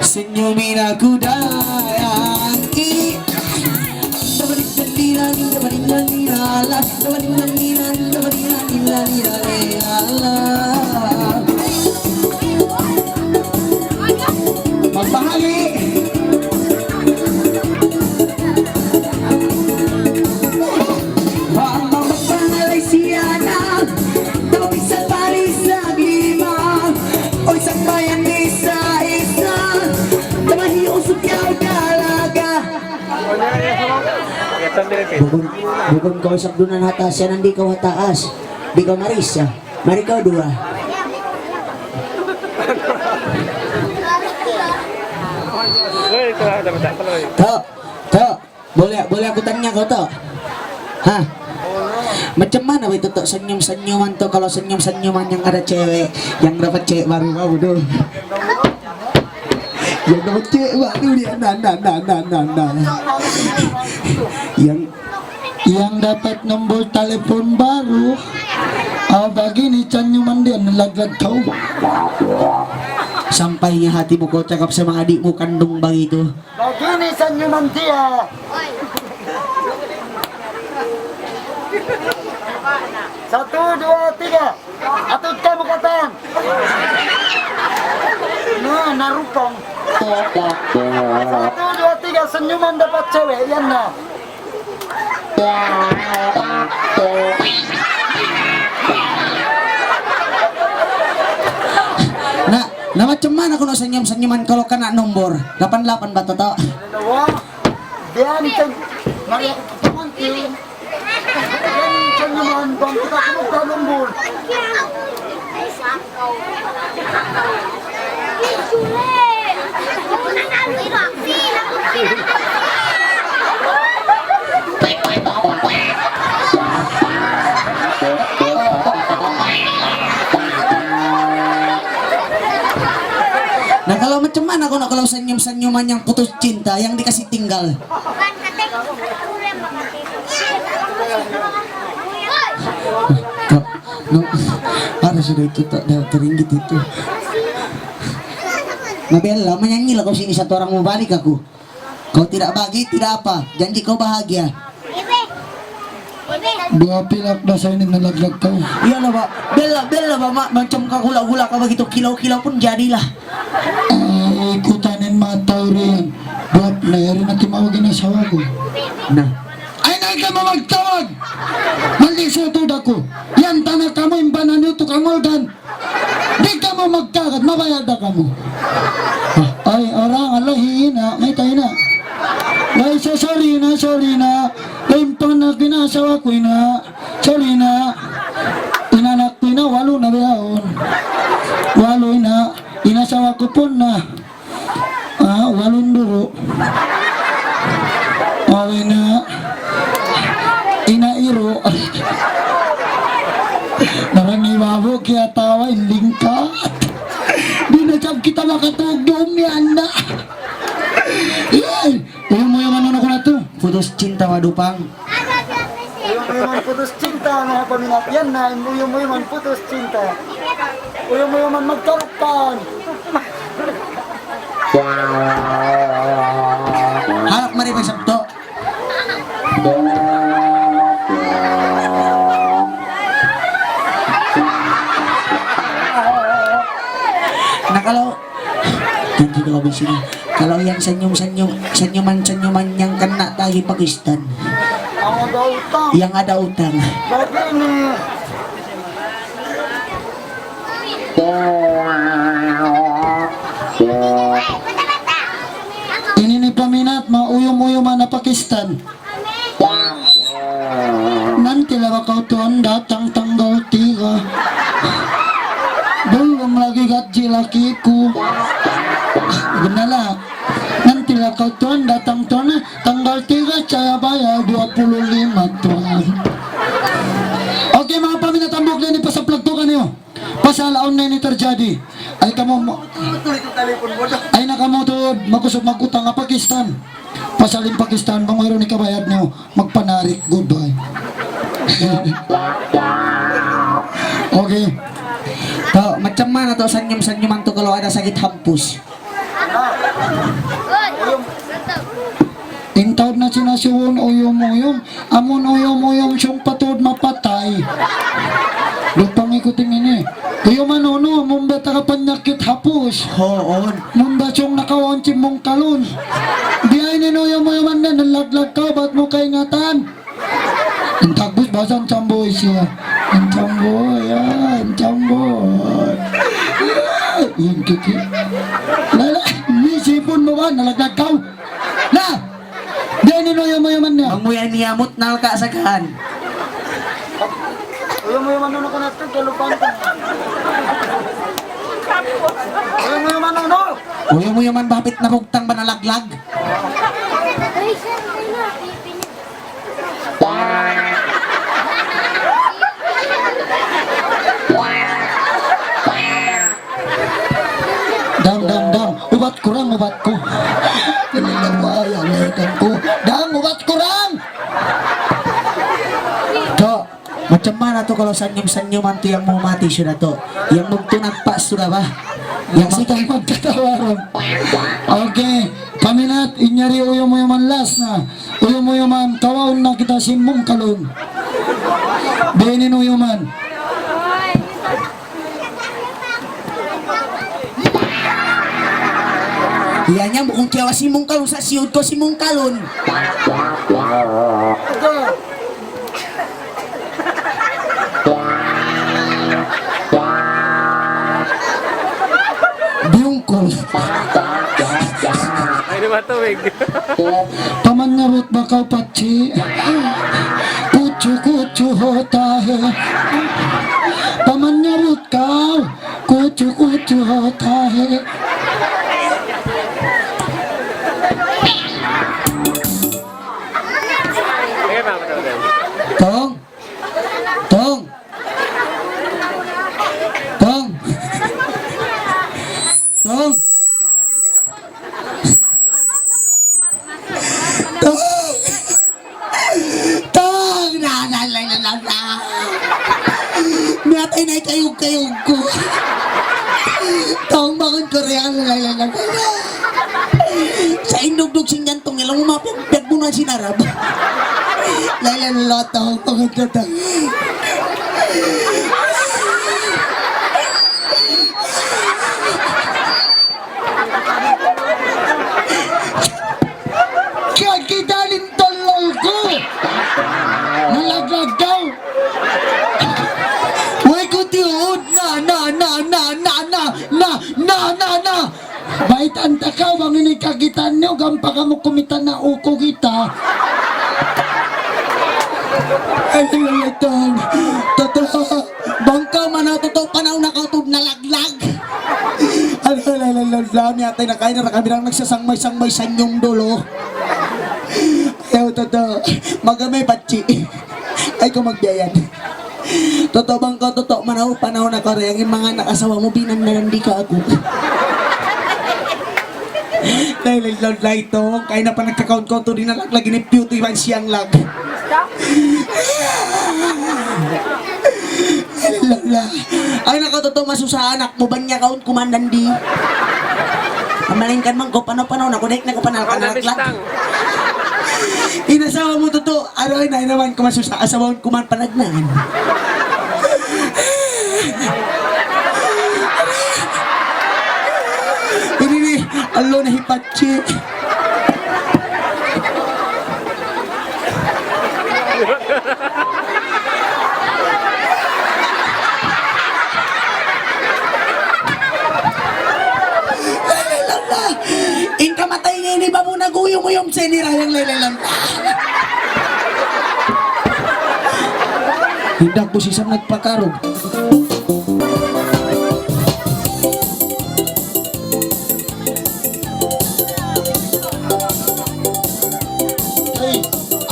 Senyumin aku dayang. Magbahagi. Bang, bang, bang, bang, Malaysia na. Daw bisan pa rin sa lima. Oy, sa bayan, isa-isa. Damahi usok yaw talaga. Bukun, bukun kaw isab duun ha taas, yan di' kaw ha taas. Di' kaw maris, ya. Mari kaw duwa. To, to. Boleh, boleh aku tanya kau, to? Ha? Macam mana itu, to? Senyum-senyuman, to. Kalau senyum-senyuman yang ada cewek, yang dapat cewek baru kau, tu. Yang dapat cewek baru dia, na, na, na. Yang, yang dapat nombor telepon baru, ah, begini senyuman dia, nalaglag tau. Sampay niya hati mu kau cakap sama adik mu kandung begitu. Begini senyuman dia. Satu, dua, tiga. Atud kamu katan. Na, narupang. Satu, dua, tiga, senyuman dapat cewek, yan na. Na, na macam mana kunu' senyum-senyuman kalau kena nombor? Lapan lapan ba, Toto? Yan, ceng. Mari aku pamangkin. Yan, ceng naman, bang kita kamu ka nombor. Na, kalau macam mana kunu' kalau senyum-senyuman yang putus cinta, yang dikasih tinggal? Ka-, no, ada sudah itu tak ada teringgit itu. Mabella, manyanyilah kau sini satu orang mau balik aku. Kau tidak bagi, tidak apa. Janji kau bahagia. Dua pilak da sa ini nalaglag tau. Iyalah, ba. Bella, bella, ba, ma-, macam kagula-gula ka begitu, kilaw-kilaw pun jadilah. Eh, ikutan in mata urian. Buat na, yari na timawag in asawa ku. Na. Ay, na, Di' kamu magtawag. Mali sa tuud aku. Yan, tana kamu, imbanan niyu tukang organ. Di' kamu magtawag, mabayad da kamu. Ay, orang, Allah, hina, may tayo na. Ay, so, sorry na, sorry na. Ay, pang na, pinasawa ko na. Sorry na. Inanak ko na, walu na biyaun. Walu na. Inasawa ko pun na. Ah, walun duru. Awi na. Ina iru. Narang ibabu kiyatawa in lingkat. Di' na sab kita makatug duun yan na. Yay! Uyu-muyu man unu ku na tu. Putus cinta wa dupang. Uyu-muyu man putus cinta, manga paminat yan na, uyu-muyu man putus cinta. Uyu-muyu man magkarupan. Harap mari pa sabto. Na kalau Ganti na kami sini. Kalau yang senyum-senyum, senyuman-senyuman yang kena tali Pakistan. Yang ada utang. Yang ada utang. Berarti ini. Ini ni paminat, mauyum-uyum na Pakistan. Nanti lah ba kaw tuan datang tanggal tiga. Belum lagi gaji lakiku. Benar lah. Nanti lah kaw tuan datang tuan, eh, tanggal tiga saya bayar dua puluh lima tuan. Okay, manga paminat, hambuuk ini pasaplag tu kaniyu. Pasal awn na ini terjadi. Ay kamu, ay na kamu tuud, makusug magutang ha Pakistan. Pasal in Pakistan, bang wayruun hikabayad niyu, magpanarik, goodbye. Okay. Tau, macam mana tau senyum-senyuman tu kalau ada sakit hampus? In taud na sin asiwun, uyum-uyum. Amun uyum-uyum, siyung pa tuud mapatay. Dupang ikuti ini. Uyum unu, mumba taga panyakit hapus. Hoon. Mumba siyung nakawaun sin mungkalun. Biya' ini in uyum-uyum na, nalaglag kaw, bat mu kaingatan. In tagbus bahasa Encamboy siya. Encamboy, ah, Encamboy. Yan kiki. Lala, ini sipun mu ba? Nalaglag kaw. Na! Di' ini uyum-uyum niya. Manguya niya mut nalka sa kan. Uyum-uyum unu ku na tu, kalupan ku. Uyum-uyum unu? Uyum-uyum bapit na bugtang ba nalaglag. Dang, dang, dang. Ubat kurang, ubat ku. Ini lang wayang, wayang ku. Dang, ubat kurang. Dok, macam mana tu kalau senyum-senyuman tu yang mau mati sudah tu? Yang magtunat pa sudah ba? Yang sudah magkatawaran. Okay, paminat, in yari uyum-uyuman last na. Uyum-uyuman, kawaun na kita sin mungkalun. Di' ini in uyuman. Iya niya, bukun kiyawa sin mungkalun, sa' siyud ku sin mungkalun. Biyungkul. Ay, di ba tubig? Paman niya, "Ba't ba kaw patsi? Kuchu kuchu hota hai." Paman niya, "Ba't kaw? Kuchu kuchu hota hai." Tong. Tong. Tong. Tong. Tong. Tong. Na, na, na, na, na, na. Miyatay na in kayug-kayug ku. Tong, bangun ku riyan. Na, na, na, na, na. Sa' in dugdug sin yan Tong, ilang umapit, piyagbunuan sin Arab. Lain-lain lotong, pagkagkatang. Kaya kita rin tolol ku. Na, na, na, na, na, na, na, na, na. Baytaan ta kaw bang ini kakitaan niyu, gampang kamu kumita na uku kita. Ay, ay, ay, tol. Totoo. Bang kaw manaw, totoo, panaw na kaw tuud nalaglag. Ano, la, la, la, la, miyatay na kaina, kami lang nagsasangmay-sangmay sa inyong dulo. Ayaw, totoo. Magamay, patsi. Ay, kung magbiyayan. Totoo bang kaw, totoo, manaw, panaw na kaw, ri, in manga anak asawa mu, binan na lang di ka aku. Dahil laud, laud, laud, ito, kaya na pa nagkakaon-kaon to, di na lag-, lagi ni Piuto, iban siyang lag. Laud, laud. Ay, nako, totoo, masusa anak mu, banya kaon, kumandan di. Amalin kan man ko, panaw, panaw na ko, dek na ko, panal, panal, lag. In asawa mu, totoo, aroy na, inaman ko masusa, asawa ko man panagnaan. Ini ni, alo na hipatsi. In kamatay niya ini, babu nag-uyum-uyum sa ini rayang lay-lay lang. Hinda' ku siya nagpakarug. Ay,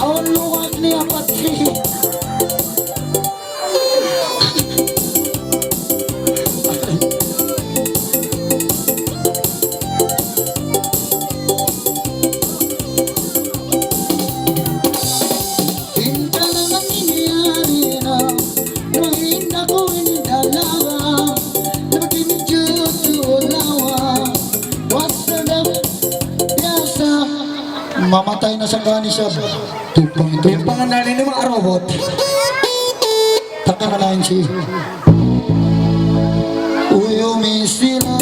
awn luwag niya, patsi. Mamatay na sa kani siya. Tupang ito. Yung pangalan ini, mga robot. Taka na lang siya. Uyumi sila.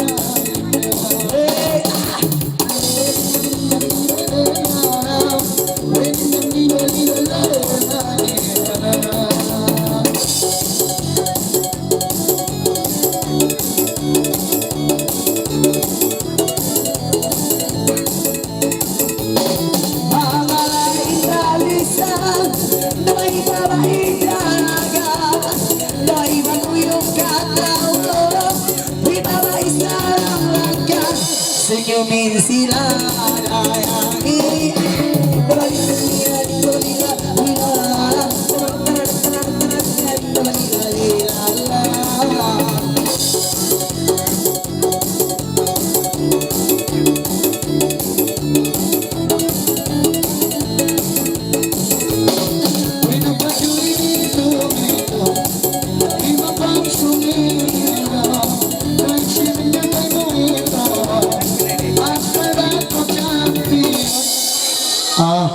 Ah.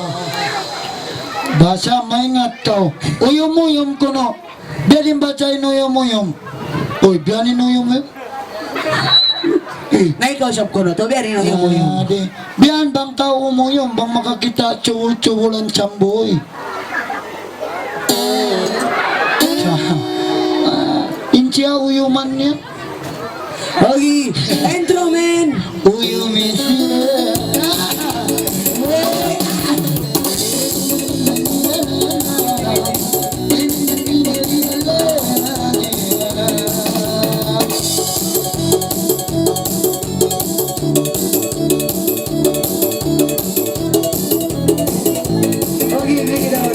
Basa maingat kaw. Uyum-uyum kunu'. Biya' diin baca in uyum-uyum? Uy, biya' diin uyum-uyum? Eh. Na ikaw, sab kunu', tu biya' diin uyum-uyum? Ah, di'. Biya' diin bang kaw umuyum, bang makakita' chubul-chubulan chambuy. Sa-, ah, in siya uyuman niya. Okay, intro, man. Uyumi sila. Okay, break it down.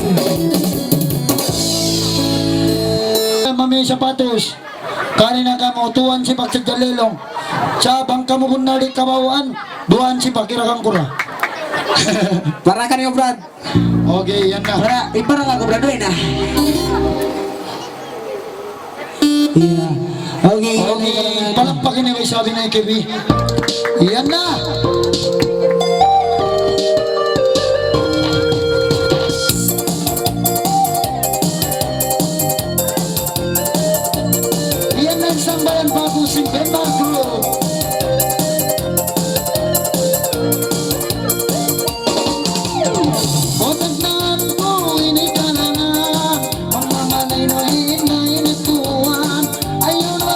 Mami sapatos. Kari na kamu, tuwan si Paksa Jalelong. Sa' bang kamu bunnal di' kabawaan, duwaan si Pakira Kangkura. Para kaniyu, Brad. Okay, yan na. Para, ipara ka ko, Brad, na. Iya. Okay. Okay, palakpakan niyu isab in A K B. Yan na. Yan na in sambayan pa ku sin Denmark Group. Otak na ku ini kalangan, mamamanay na in, na in tuwan. Ayaw na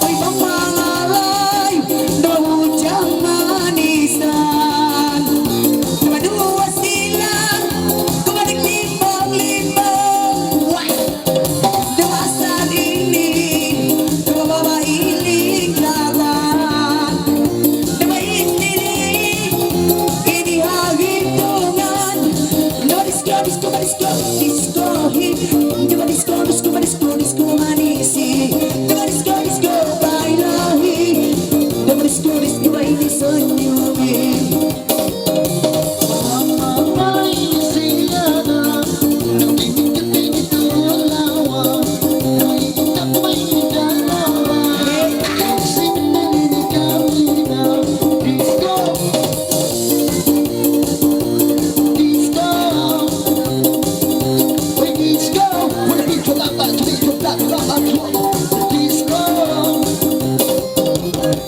Uy, bang mangalay, daun tiyang manisan. Dumaduwa sila, kumalik limbang-limbang. Wah! Dumasan ini, dumababa iling laban. Dumais ini, ini ha hitungan. Dumadisko, disko, madisko, disko, hi. Dumadisko, disko, madisko, disko, manisi. Dumadisko, disko, bailahi. Dumadisko, disko, baini senyumi.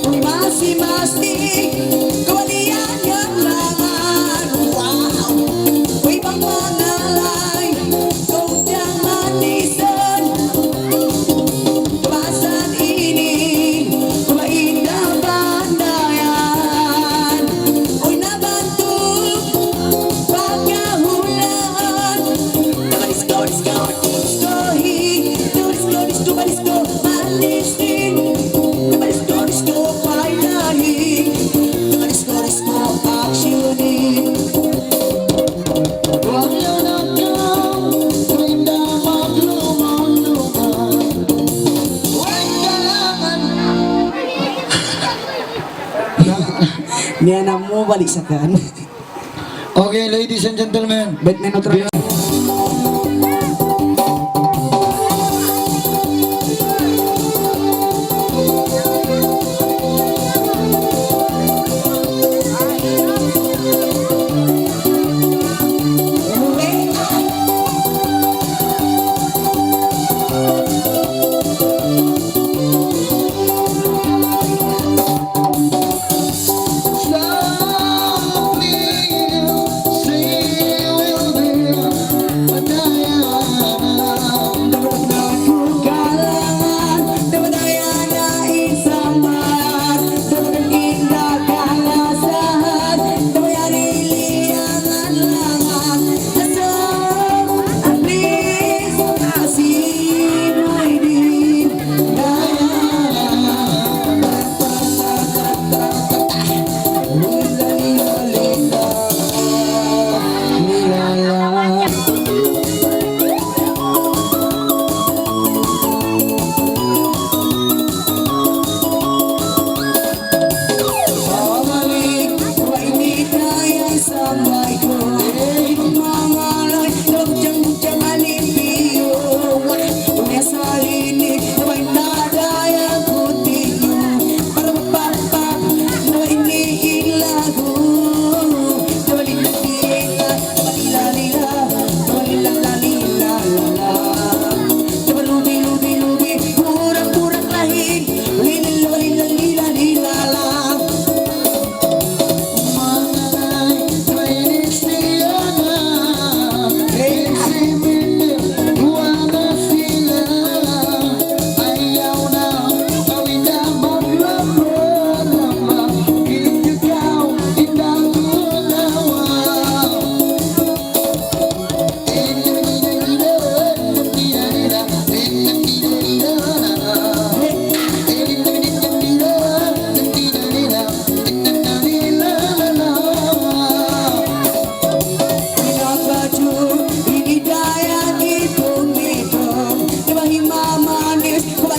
Uy, masi-masi, kawalian yan laman. Wow! Uy, bang mangalay, daun tiyang manisan. Dumasan ini, kumain na bandayan. Uy, nabantug, pagkahulaan. Dumadisko, disko, disko, hi. Dumadisko, disko, madisko, manisin. Dumadisko, disko, pailahin. Dumadisko, disko, aksyonin. Wala na kaw, kay dapat lumang-lumang. Way kailangan. Niya na mu balik sa kan. Okay, ladies and gentlemen. Bet minut ra.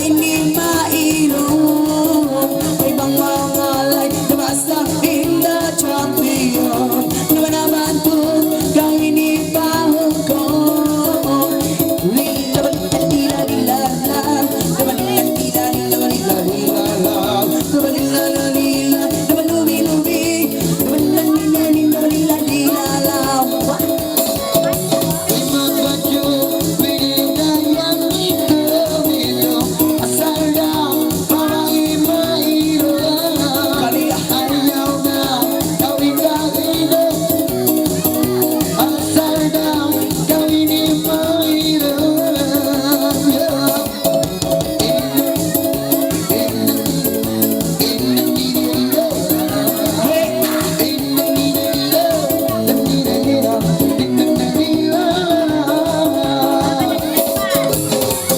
Ini mailu, ay bang mangalay, tumasa in the champion. Naman naman tu, kang ini pahukong. Lila, lila, lila, lila, lila, lila, lila, lila, lila, lila, lila, lila, lila, lila, lila, lila, lila, lila.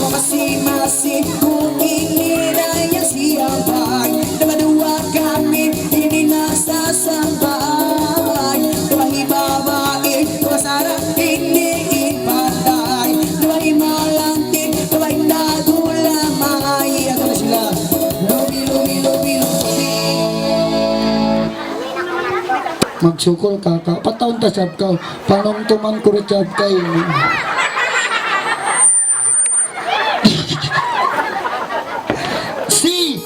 Masi-masi ku ini na yan siyambay. Dumaduwa kami ini nagsasambay. Dumahi babai, dumasara ini in patay. Dumahi malanti, dumahi dagulamay. Ato na sila. Lubi, lubi, lubi, lubi. Magsukul ka, ka. Pataun ta sab kaw. Panumtuman ku rin sab kaw ini. Si.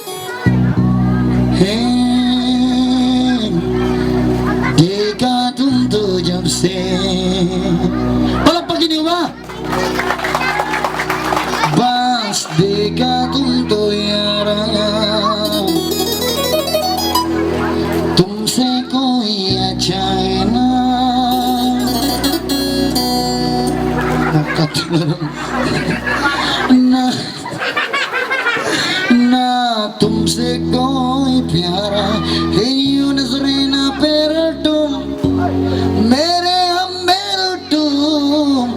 Hen. Di ka tumtu jam se. Palakpakan niyu ba? Bas di ka tumtu yara. Tumse koi acha hai na. Nakatulog. Na. Na tumse koi pyara hai, yun nazare na pera tum, mere hum mere tum.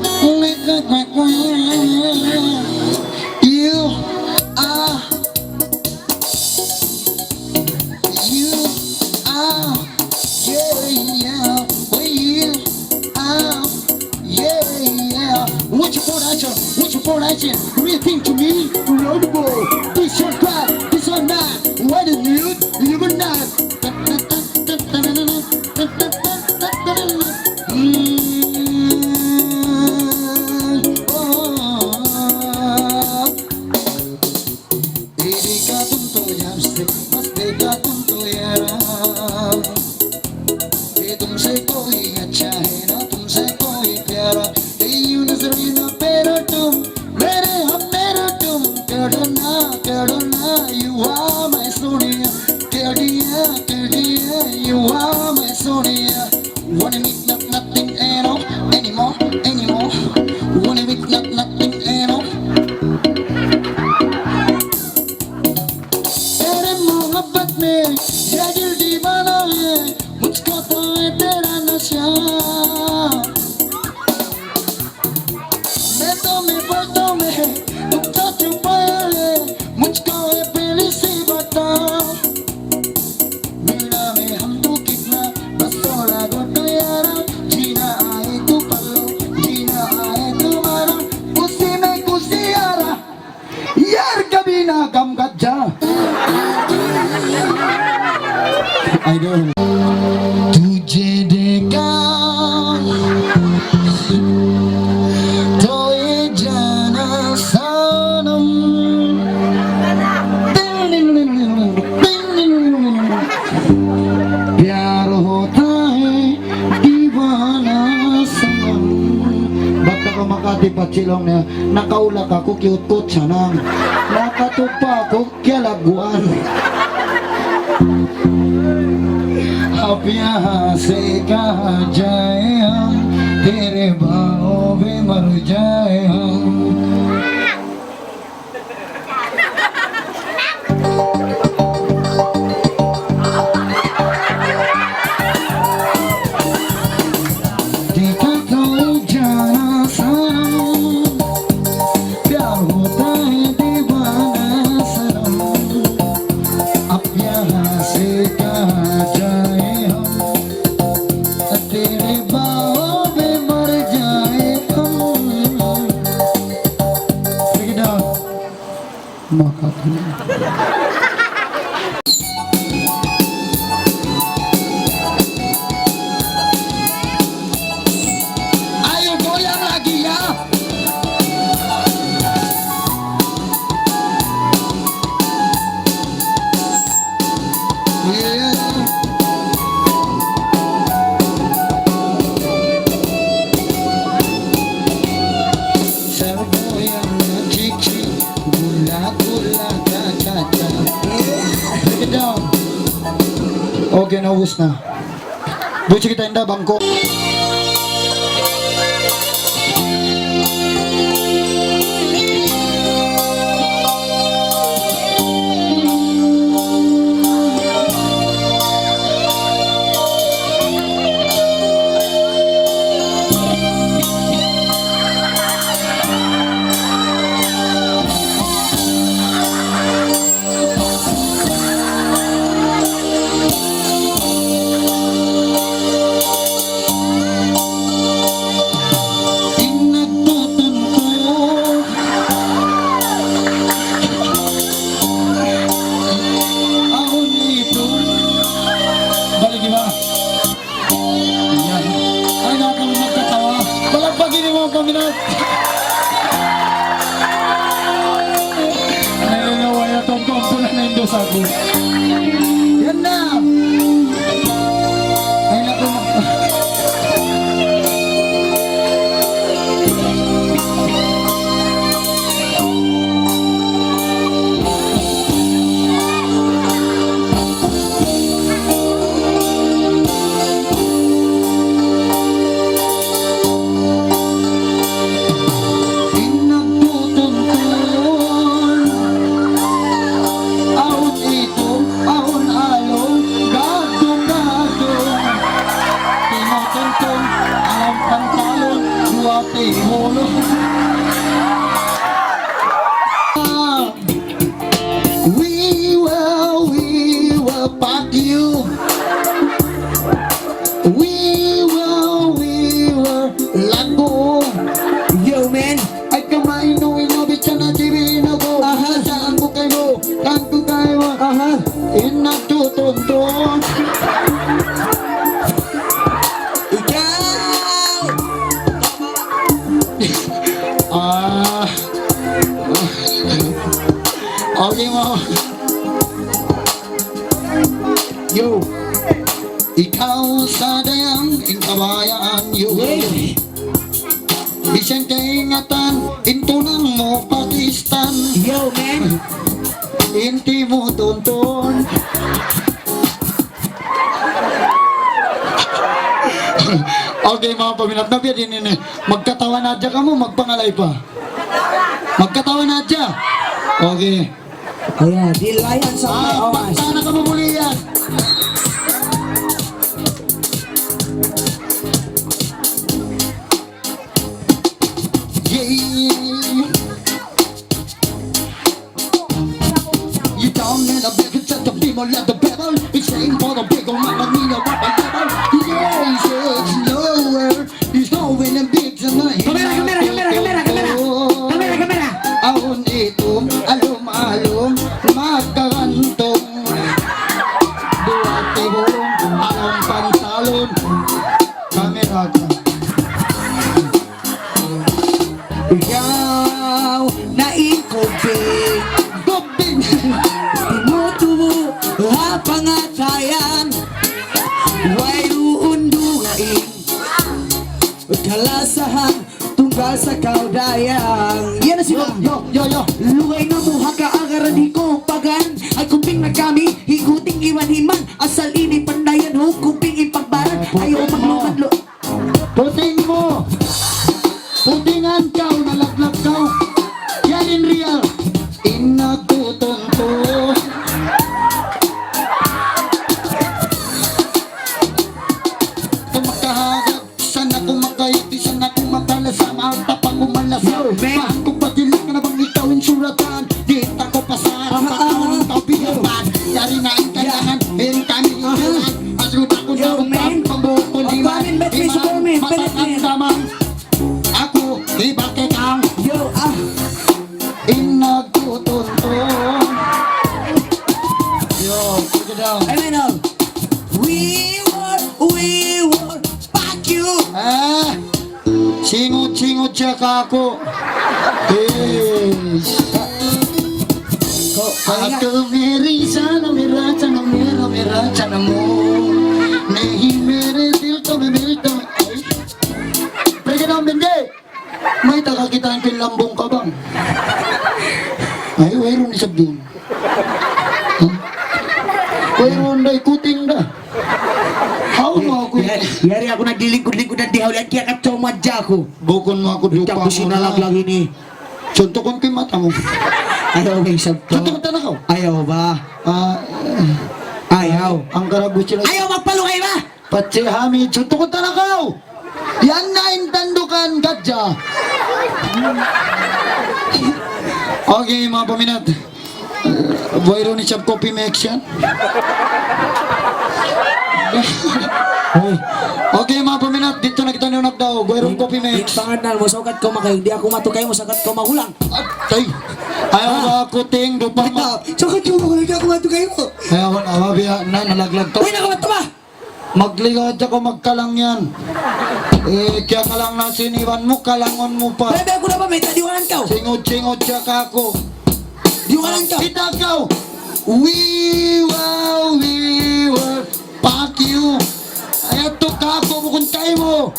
You are, you are, yeah, yeah, we are, yeah, yeah. What you put action? What you put action? Real thing to me. Round the ball. This your cry, this your night. What is new? You will not. Mm. Oh. Di ka tumtu jam se, mas di ka tumtu yara. Tumse koi acha hai na, tumse koi pyara. Yun nazare na pera tum, mere hum mere tum. Kehna, kehna, you are my Sonia. Keh diya, keh diya, you are my Sonia. Wanna make not nothing, eh, no, anymore, anymore. Wanna make not nothing, eh, no. Tere muhabbat mein ye dil deewana hai, mujhko to hai tera nasha. Main tumhe pal tumhe, tum to chupaya hai, mujhko ye pehli se batao. Milna mein humko kitna, bas thoda bahut yaar, jeena aaye to pal lo, jeena aaye to maro, khushi mein khushi yaar. Yaar kabhi na gham ka ja. I don't. Tujhe dekha to ye jana sanam. Pyar hota hai deewana sanam. Bat kaw makati pa chilong niya, nakaulak aku, kiyutkut sanang. Nakatupa aku, kiyalaguan. Ab yahan se kaha jaye hum, tere bhaav mein mar jaye hum. Dekha to jana sanam, pyar hota hai deewana sanam. Ab yahan se kaha jaye hum, tere bhaav mein mar jaye hum. Makakanya. Ayo goyang lagi ya. Sarap mo yan, chichi. Gula-gula, cha-cha-cha. Break it down. Okay, naubos na. Buchi kita inda bangko. In nagtutunto. Awn itu. Balik, di ba? Yan. Ay, nakakatawa. Palakpakin niyu, mga paminat. Ay, nawa, yatong pampunan na yung dosa ko. Yan na. Ay, naku. In nagtutuntun, awn itum, awn alung, gadung-gadung. Tinutuntun, awn pantalun, duwa timulun. Wiwa, wiwa, fuck you. Wiwa, wiwa, lagu. Yo, man. Ay, kama inu, inu, bichana, jibi, inu, go. Aha. Saan ko kayo? Saan ko kayo? Aha. In nagtutuntun. Ikaw. Ah. Okay, mo. Yo. Ikaw sa dayang in kabayaan, yo. Hey. Bisan kaingatan, in tunang mu Pakistan. Yo, man. In timutuntun. Okay, manga paminat, na biya' diin ini. Magkatawa na hadja kamu, magpangalay pa. Magkatawa na hadja. Okay. Ayan, dilayan sa, ah, may oras. Pakta na kamu muli yan. Yeah. You don't need a big set of people at the battle. It's same for the big old mama, me, no, papa, level. Yeah, it's slower. It's going a bit tonight. Kamera, kamera, kamera, kamera, kamera. Kamera, kamera. Awn itum, alum-alum, magkagantung. Duwa tibulung, awn pantalun. Kamera ka. Ikaw na in kubing. Kubing. Timutubu ha pangatayan. Wayruun dugaing kalasahan tunggal sa kaw dayang. Yan na sila. Yo, yo, yo, yo. Lugay na mu ha kaagaran hikupagan. Ay kubing na kami, higuting iban himan. Asal ini pandayan, hukuping ipagbaran. Ayaw maglumadlo. Puting mu. Putingan kaw, nalaglag kaw. Yan in real. In nagtutunto. Kung makahagap, sana kung makayuti, sana kung makalasa, mahal tapang kumalasa. Yo, man. Pahang kung pagilak na bang ikaw in suratan. Di' ta ko pasara, ah, pagkaon ng kapiyapan. Yari na in kailangan, in kami in kailangan. Mas lupa ko na upang pambuko ni man. Iman, matakan damang. Aku, iba kekang. Yo, ah. In nagtutunto. Kaku. Eish. Ko, kaya. Aku meri sana mera sana mera mera sana mo. Nehi mere dil to me mil to. Pergi dong, Benji. Mayta' kakitaan ku in lambung ka bang? Ay, wayruun isab duun. Huh? Wayruun da, ikuting da. Hawnu aku ini? Yari, yari aku naglilingkud-lingkud di hawlan, kiyakatsaw mu hadja aku. Bukun mu aku dupa. Tapus mu na nalaglag ini. Suntukun ku in mata mu. Ayaw ba isab to? Suntukun ta na kaw. Ayaw ba? Ah, ayaw. Ayaw. Ayaw magpalugay ba? Patsi Hamid, suntukun ta na kaw! Yan na in tandukan, gadja! Okay, manga paminat. Wayruun isab Coffee Mix yan. Okay, manga paminat, didtu na kitaniyu nagdaug, wayruun Coffee Mix. In pangannal mu, sukat kaw makayug, di' aku matu kaymu, sukat kaw magulang. Atay! Ayaw ba aku ting dupa ma- Sukat kaw magulang, di' aku matu kaymu. Ayaw na, mabiya' na, nalaglag ta. Uy, nakamat ba? Magligaw hadja kaw magkalang yan. Eh, kiyakalang na sin iban mu, kalangun mu pa. Bebe, aku na ba, may tadiwanan kaw? Singud-singud siya kaku'. Diwanan kaw? Kita kaw. Wiwa, wiwa. Fuck you. Ayaw tu kaku', bukun kaymu.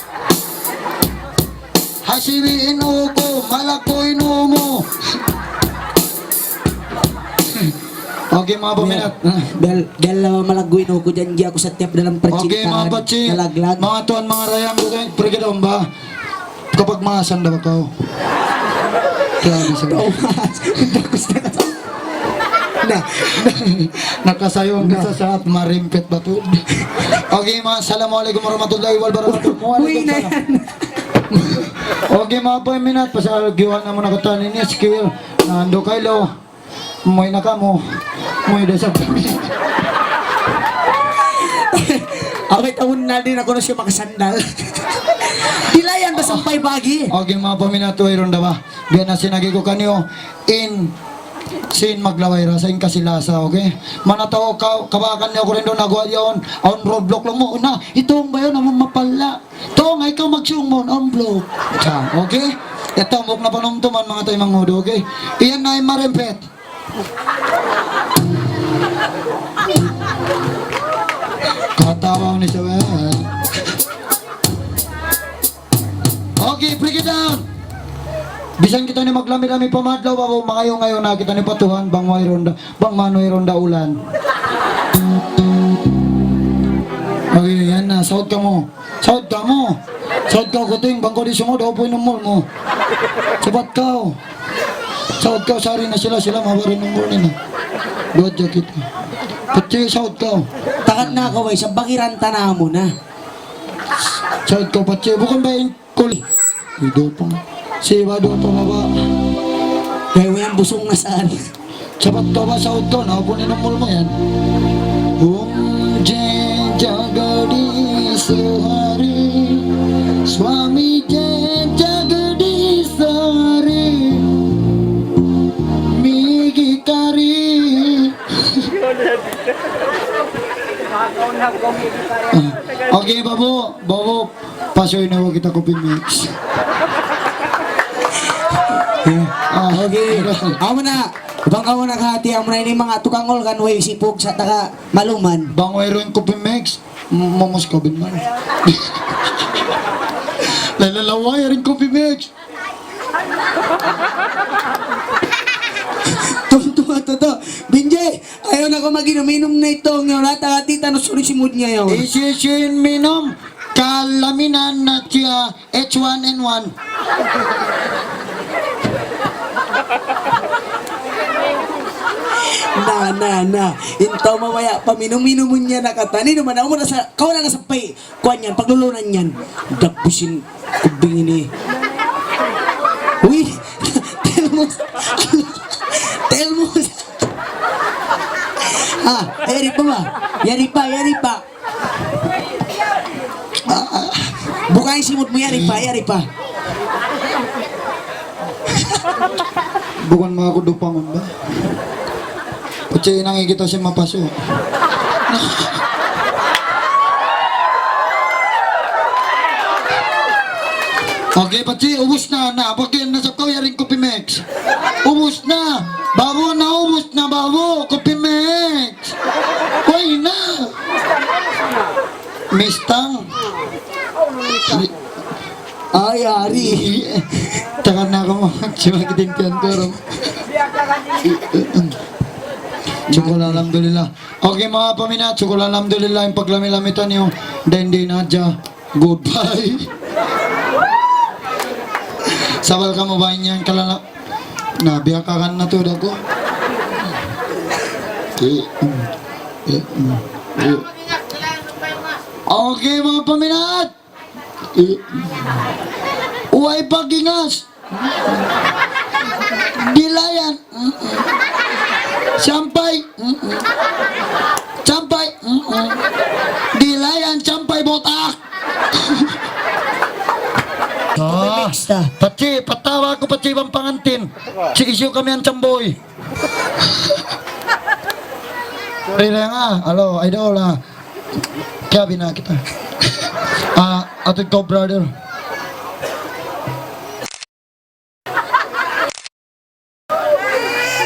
Hasibi in uku, malaggu' in umu. Okay, manga paminat. Bial, bial, bial malaggu' in uku, janji' aku setiap dalam percintaan. Okay, manga patsi. Nalaglag. Manga tuan, manga dayang, okay, pergi domba. Kapagmasan da ba kaw? Grabe sa. Thomas, bagus na. Na. Nakasayang ka sa saat marimpit ba tu? Okay, manga, assalamualaikum warahmatullahi wabarakatuh. Uy, na yan. Okay, manga paminat, pasal giwan na mu na katan ini, skill. Nando kay lo. Muwi na kamu. Muwi da sa kami. Awit tahun na di' na kunu' siya makasandal. Dilayan ba sampay bagi? Okay, manga paminat, wayruun da ba? Biya' na sin agi ku kaniyu, in sin maglaway ra sa in kasi-lasa, okay? Mana tau ka, kabakan niya ku rin duun, nagwa yaun, awn roadblock laung mu, na, itung ba yan, amun mapala. Tong, ikaw magsiyung mu, awn block. Sa, okay? Ito, muk na panumtuman, manga taymanghud, okay? Iyan na in marimpit. Katawa ni sa. Okay, break it down. Bisan kita ini maglami-lami pa madlaw, babu, mangayu-ngayu na kita ini pa Tuhan, bang wayruun da, bang man wayruun da ulan. Okay, yan na, saud kamu. Saud kamu. Saud kaw, Kuting, bang kaw di' sumud, upu' in umul mu. Sabat kaw. Saud kaw, sari na sila, sila mabarin umul nila. Buat ja kita. Patsi, saud kaw. Takat na kaw, bay, sa bakiran tana mu na. Saud kaw, patsi, bukun ba in kul-, Idu pa. Siba duwa pa baba. Kaya mo yan, busong na saan. Sabat kaw ba, saud kaw, na, upu' in umul mu yan. Om Jai Jagadish Hari, Swami Jai Jagadish Hari, Migikari. Ah, okay, babu, babu, pasuy na kita Coffee Mix. Ah, okay. Amu na, bang amu na kahati, amu na ini manga tukang ulkan, way sipug sa taga Maluman. Bang wayruun Coffee Mix, m-, mamus ka bin man. Lalalaway, wayruun Coffee Mix. Tuntu' ato to. Binjay, ayaw na kaw mag-inum-inum na ito. Ngayon, ata ati, tanu suri simud niya yaun. Isi-isin minum, kalaminan na siya, H one N one. Na, na, na. Intaw mabaya', paminum-inumun niya na katan. Ini naman, ako muna sa, kaw na nga sa pay. Kuwan yan, paglulunan yan. Dagbus in kubing ini. Uy! Telmus! Telmus! Ah, yari pa ba? Yari pa, yari pa. Ah, ah. Buka in simud mu, yari pa, yari pa. Bukun mu aku dupangun ba? Patsi in hinang kita sin mapasu'. Eh, Pachi, ubus na, na, pagkain na sa kaw, yaring Coffee Mix. Ubus na, babo na, ubus na, babo, Coffee Mix. Way na. Mistang. Ay, ari. Takan na kamu, cuma kitintian ko rin. Sukul alhamdulillah. Okay, manga paminat, sukul alhamdulillah, in paglami-lami taniyu, dayn di na hadja. Goodbye. Sabal kamu ba in yan kalala-, na, biya' ka kan na tu, daku. Eh, mm, eh, mm, eh. Okay, manga paminat. Eh, mm. Way pag-ingas. Dilayan. Mm-mm. Sampay. Mm-mm. Sampay. Mm-mm. Dilayan, sampay botak. Ah, Remix ta. Pachi, patawa aku, Pachi, bang pangantin. Si Isyu kami ang chamboy. Rira nga, alo, idol, ah. Kaya bina kita. Ah, atud ko, brother.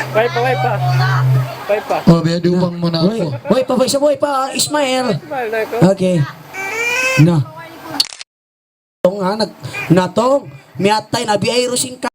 Way pa, way pa. Way pa. Oh, biya' dupang muna aku. Way pa, way sa, way pa, Ismael. Ismael na ako. Okay. Na. Tong, ha, nag-, na tong, miyatay na biya' iru singka.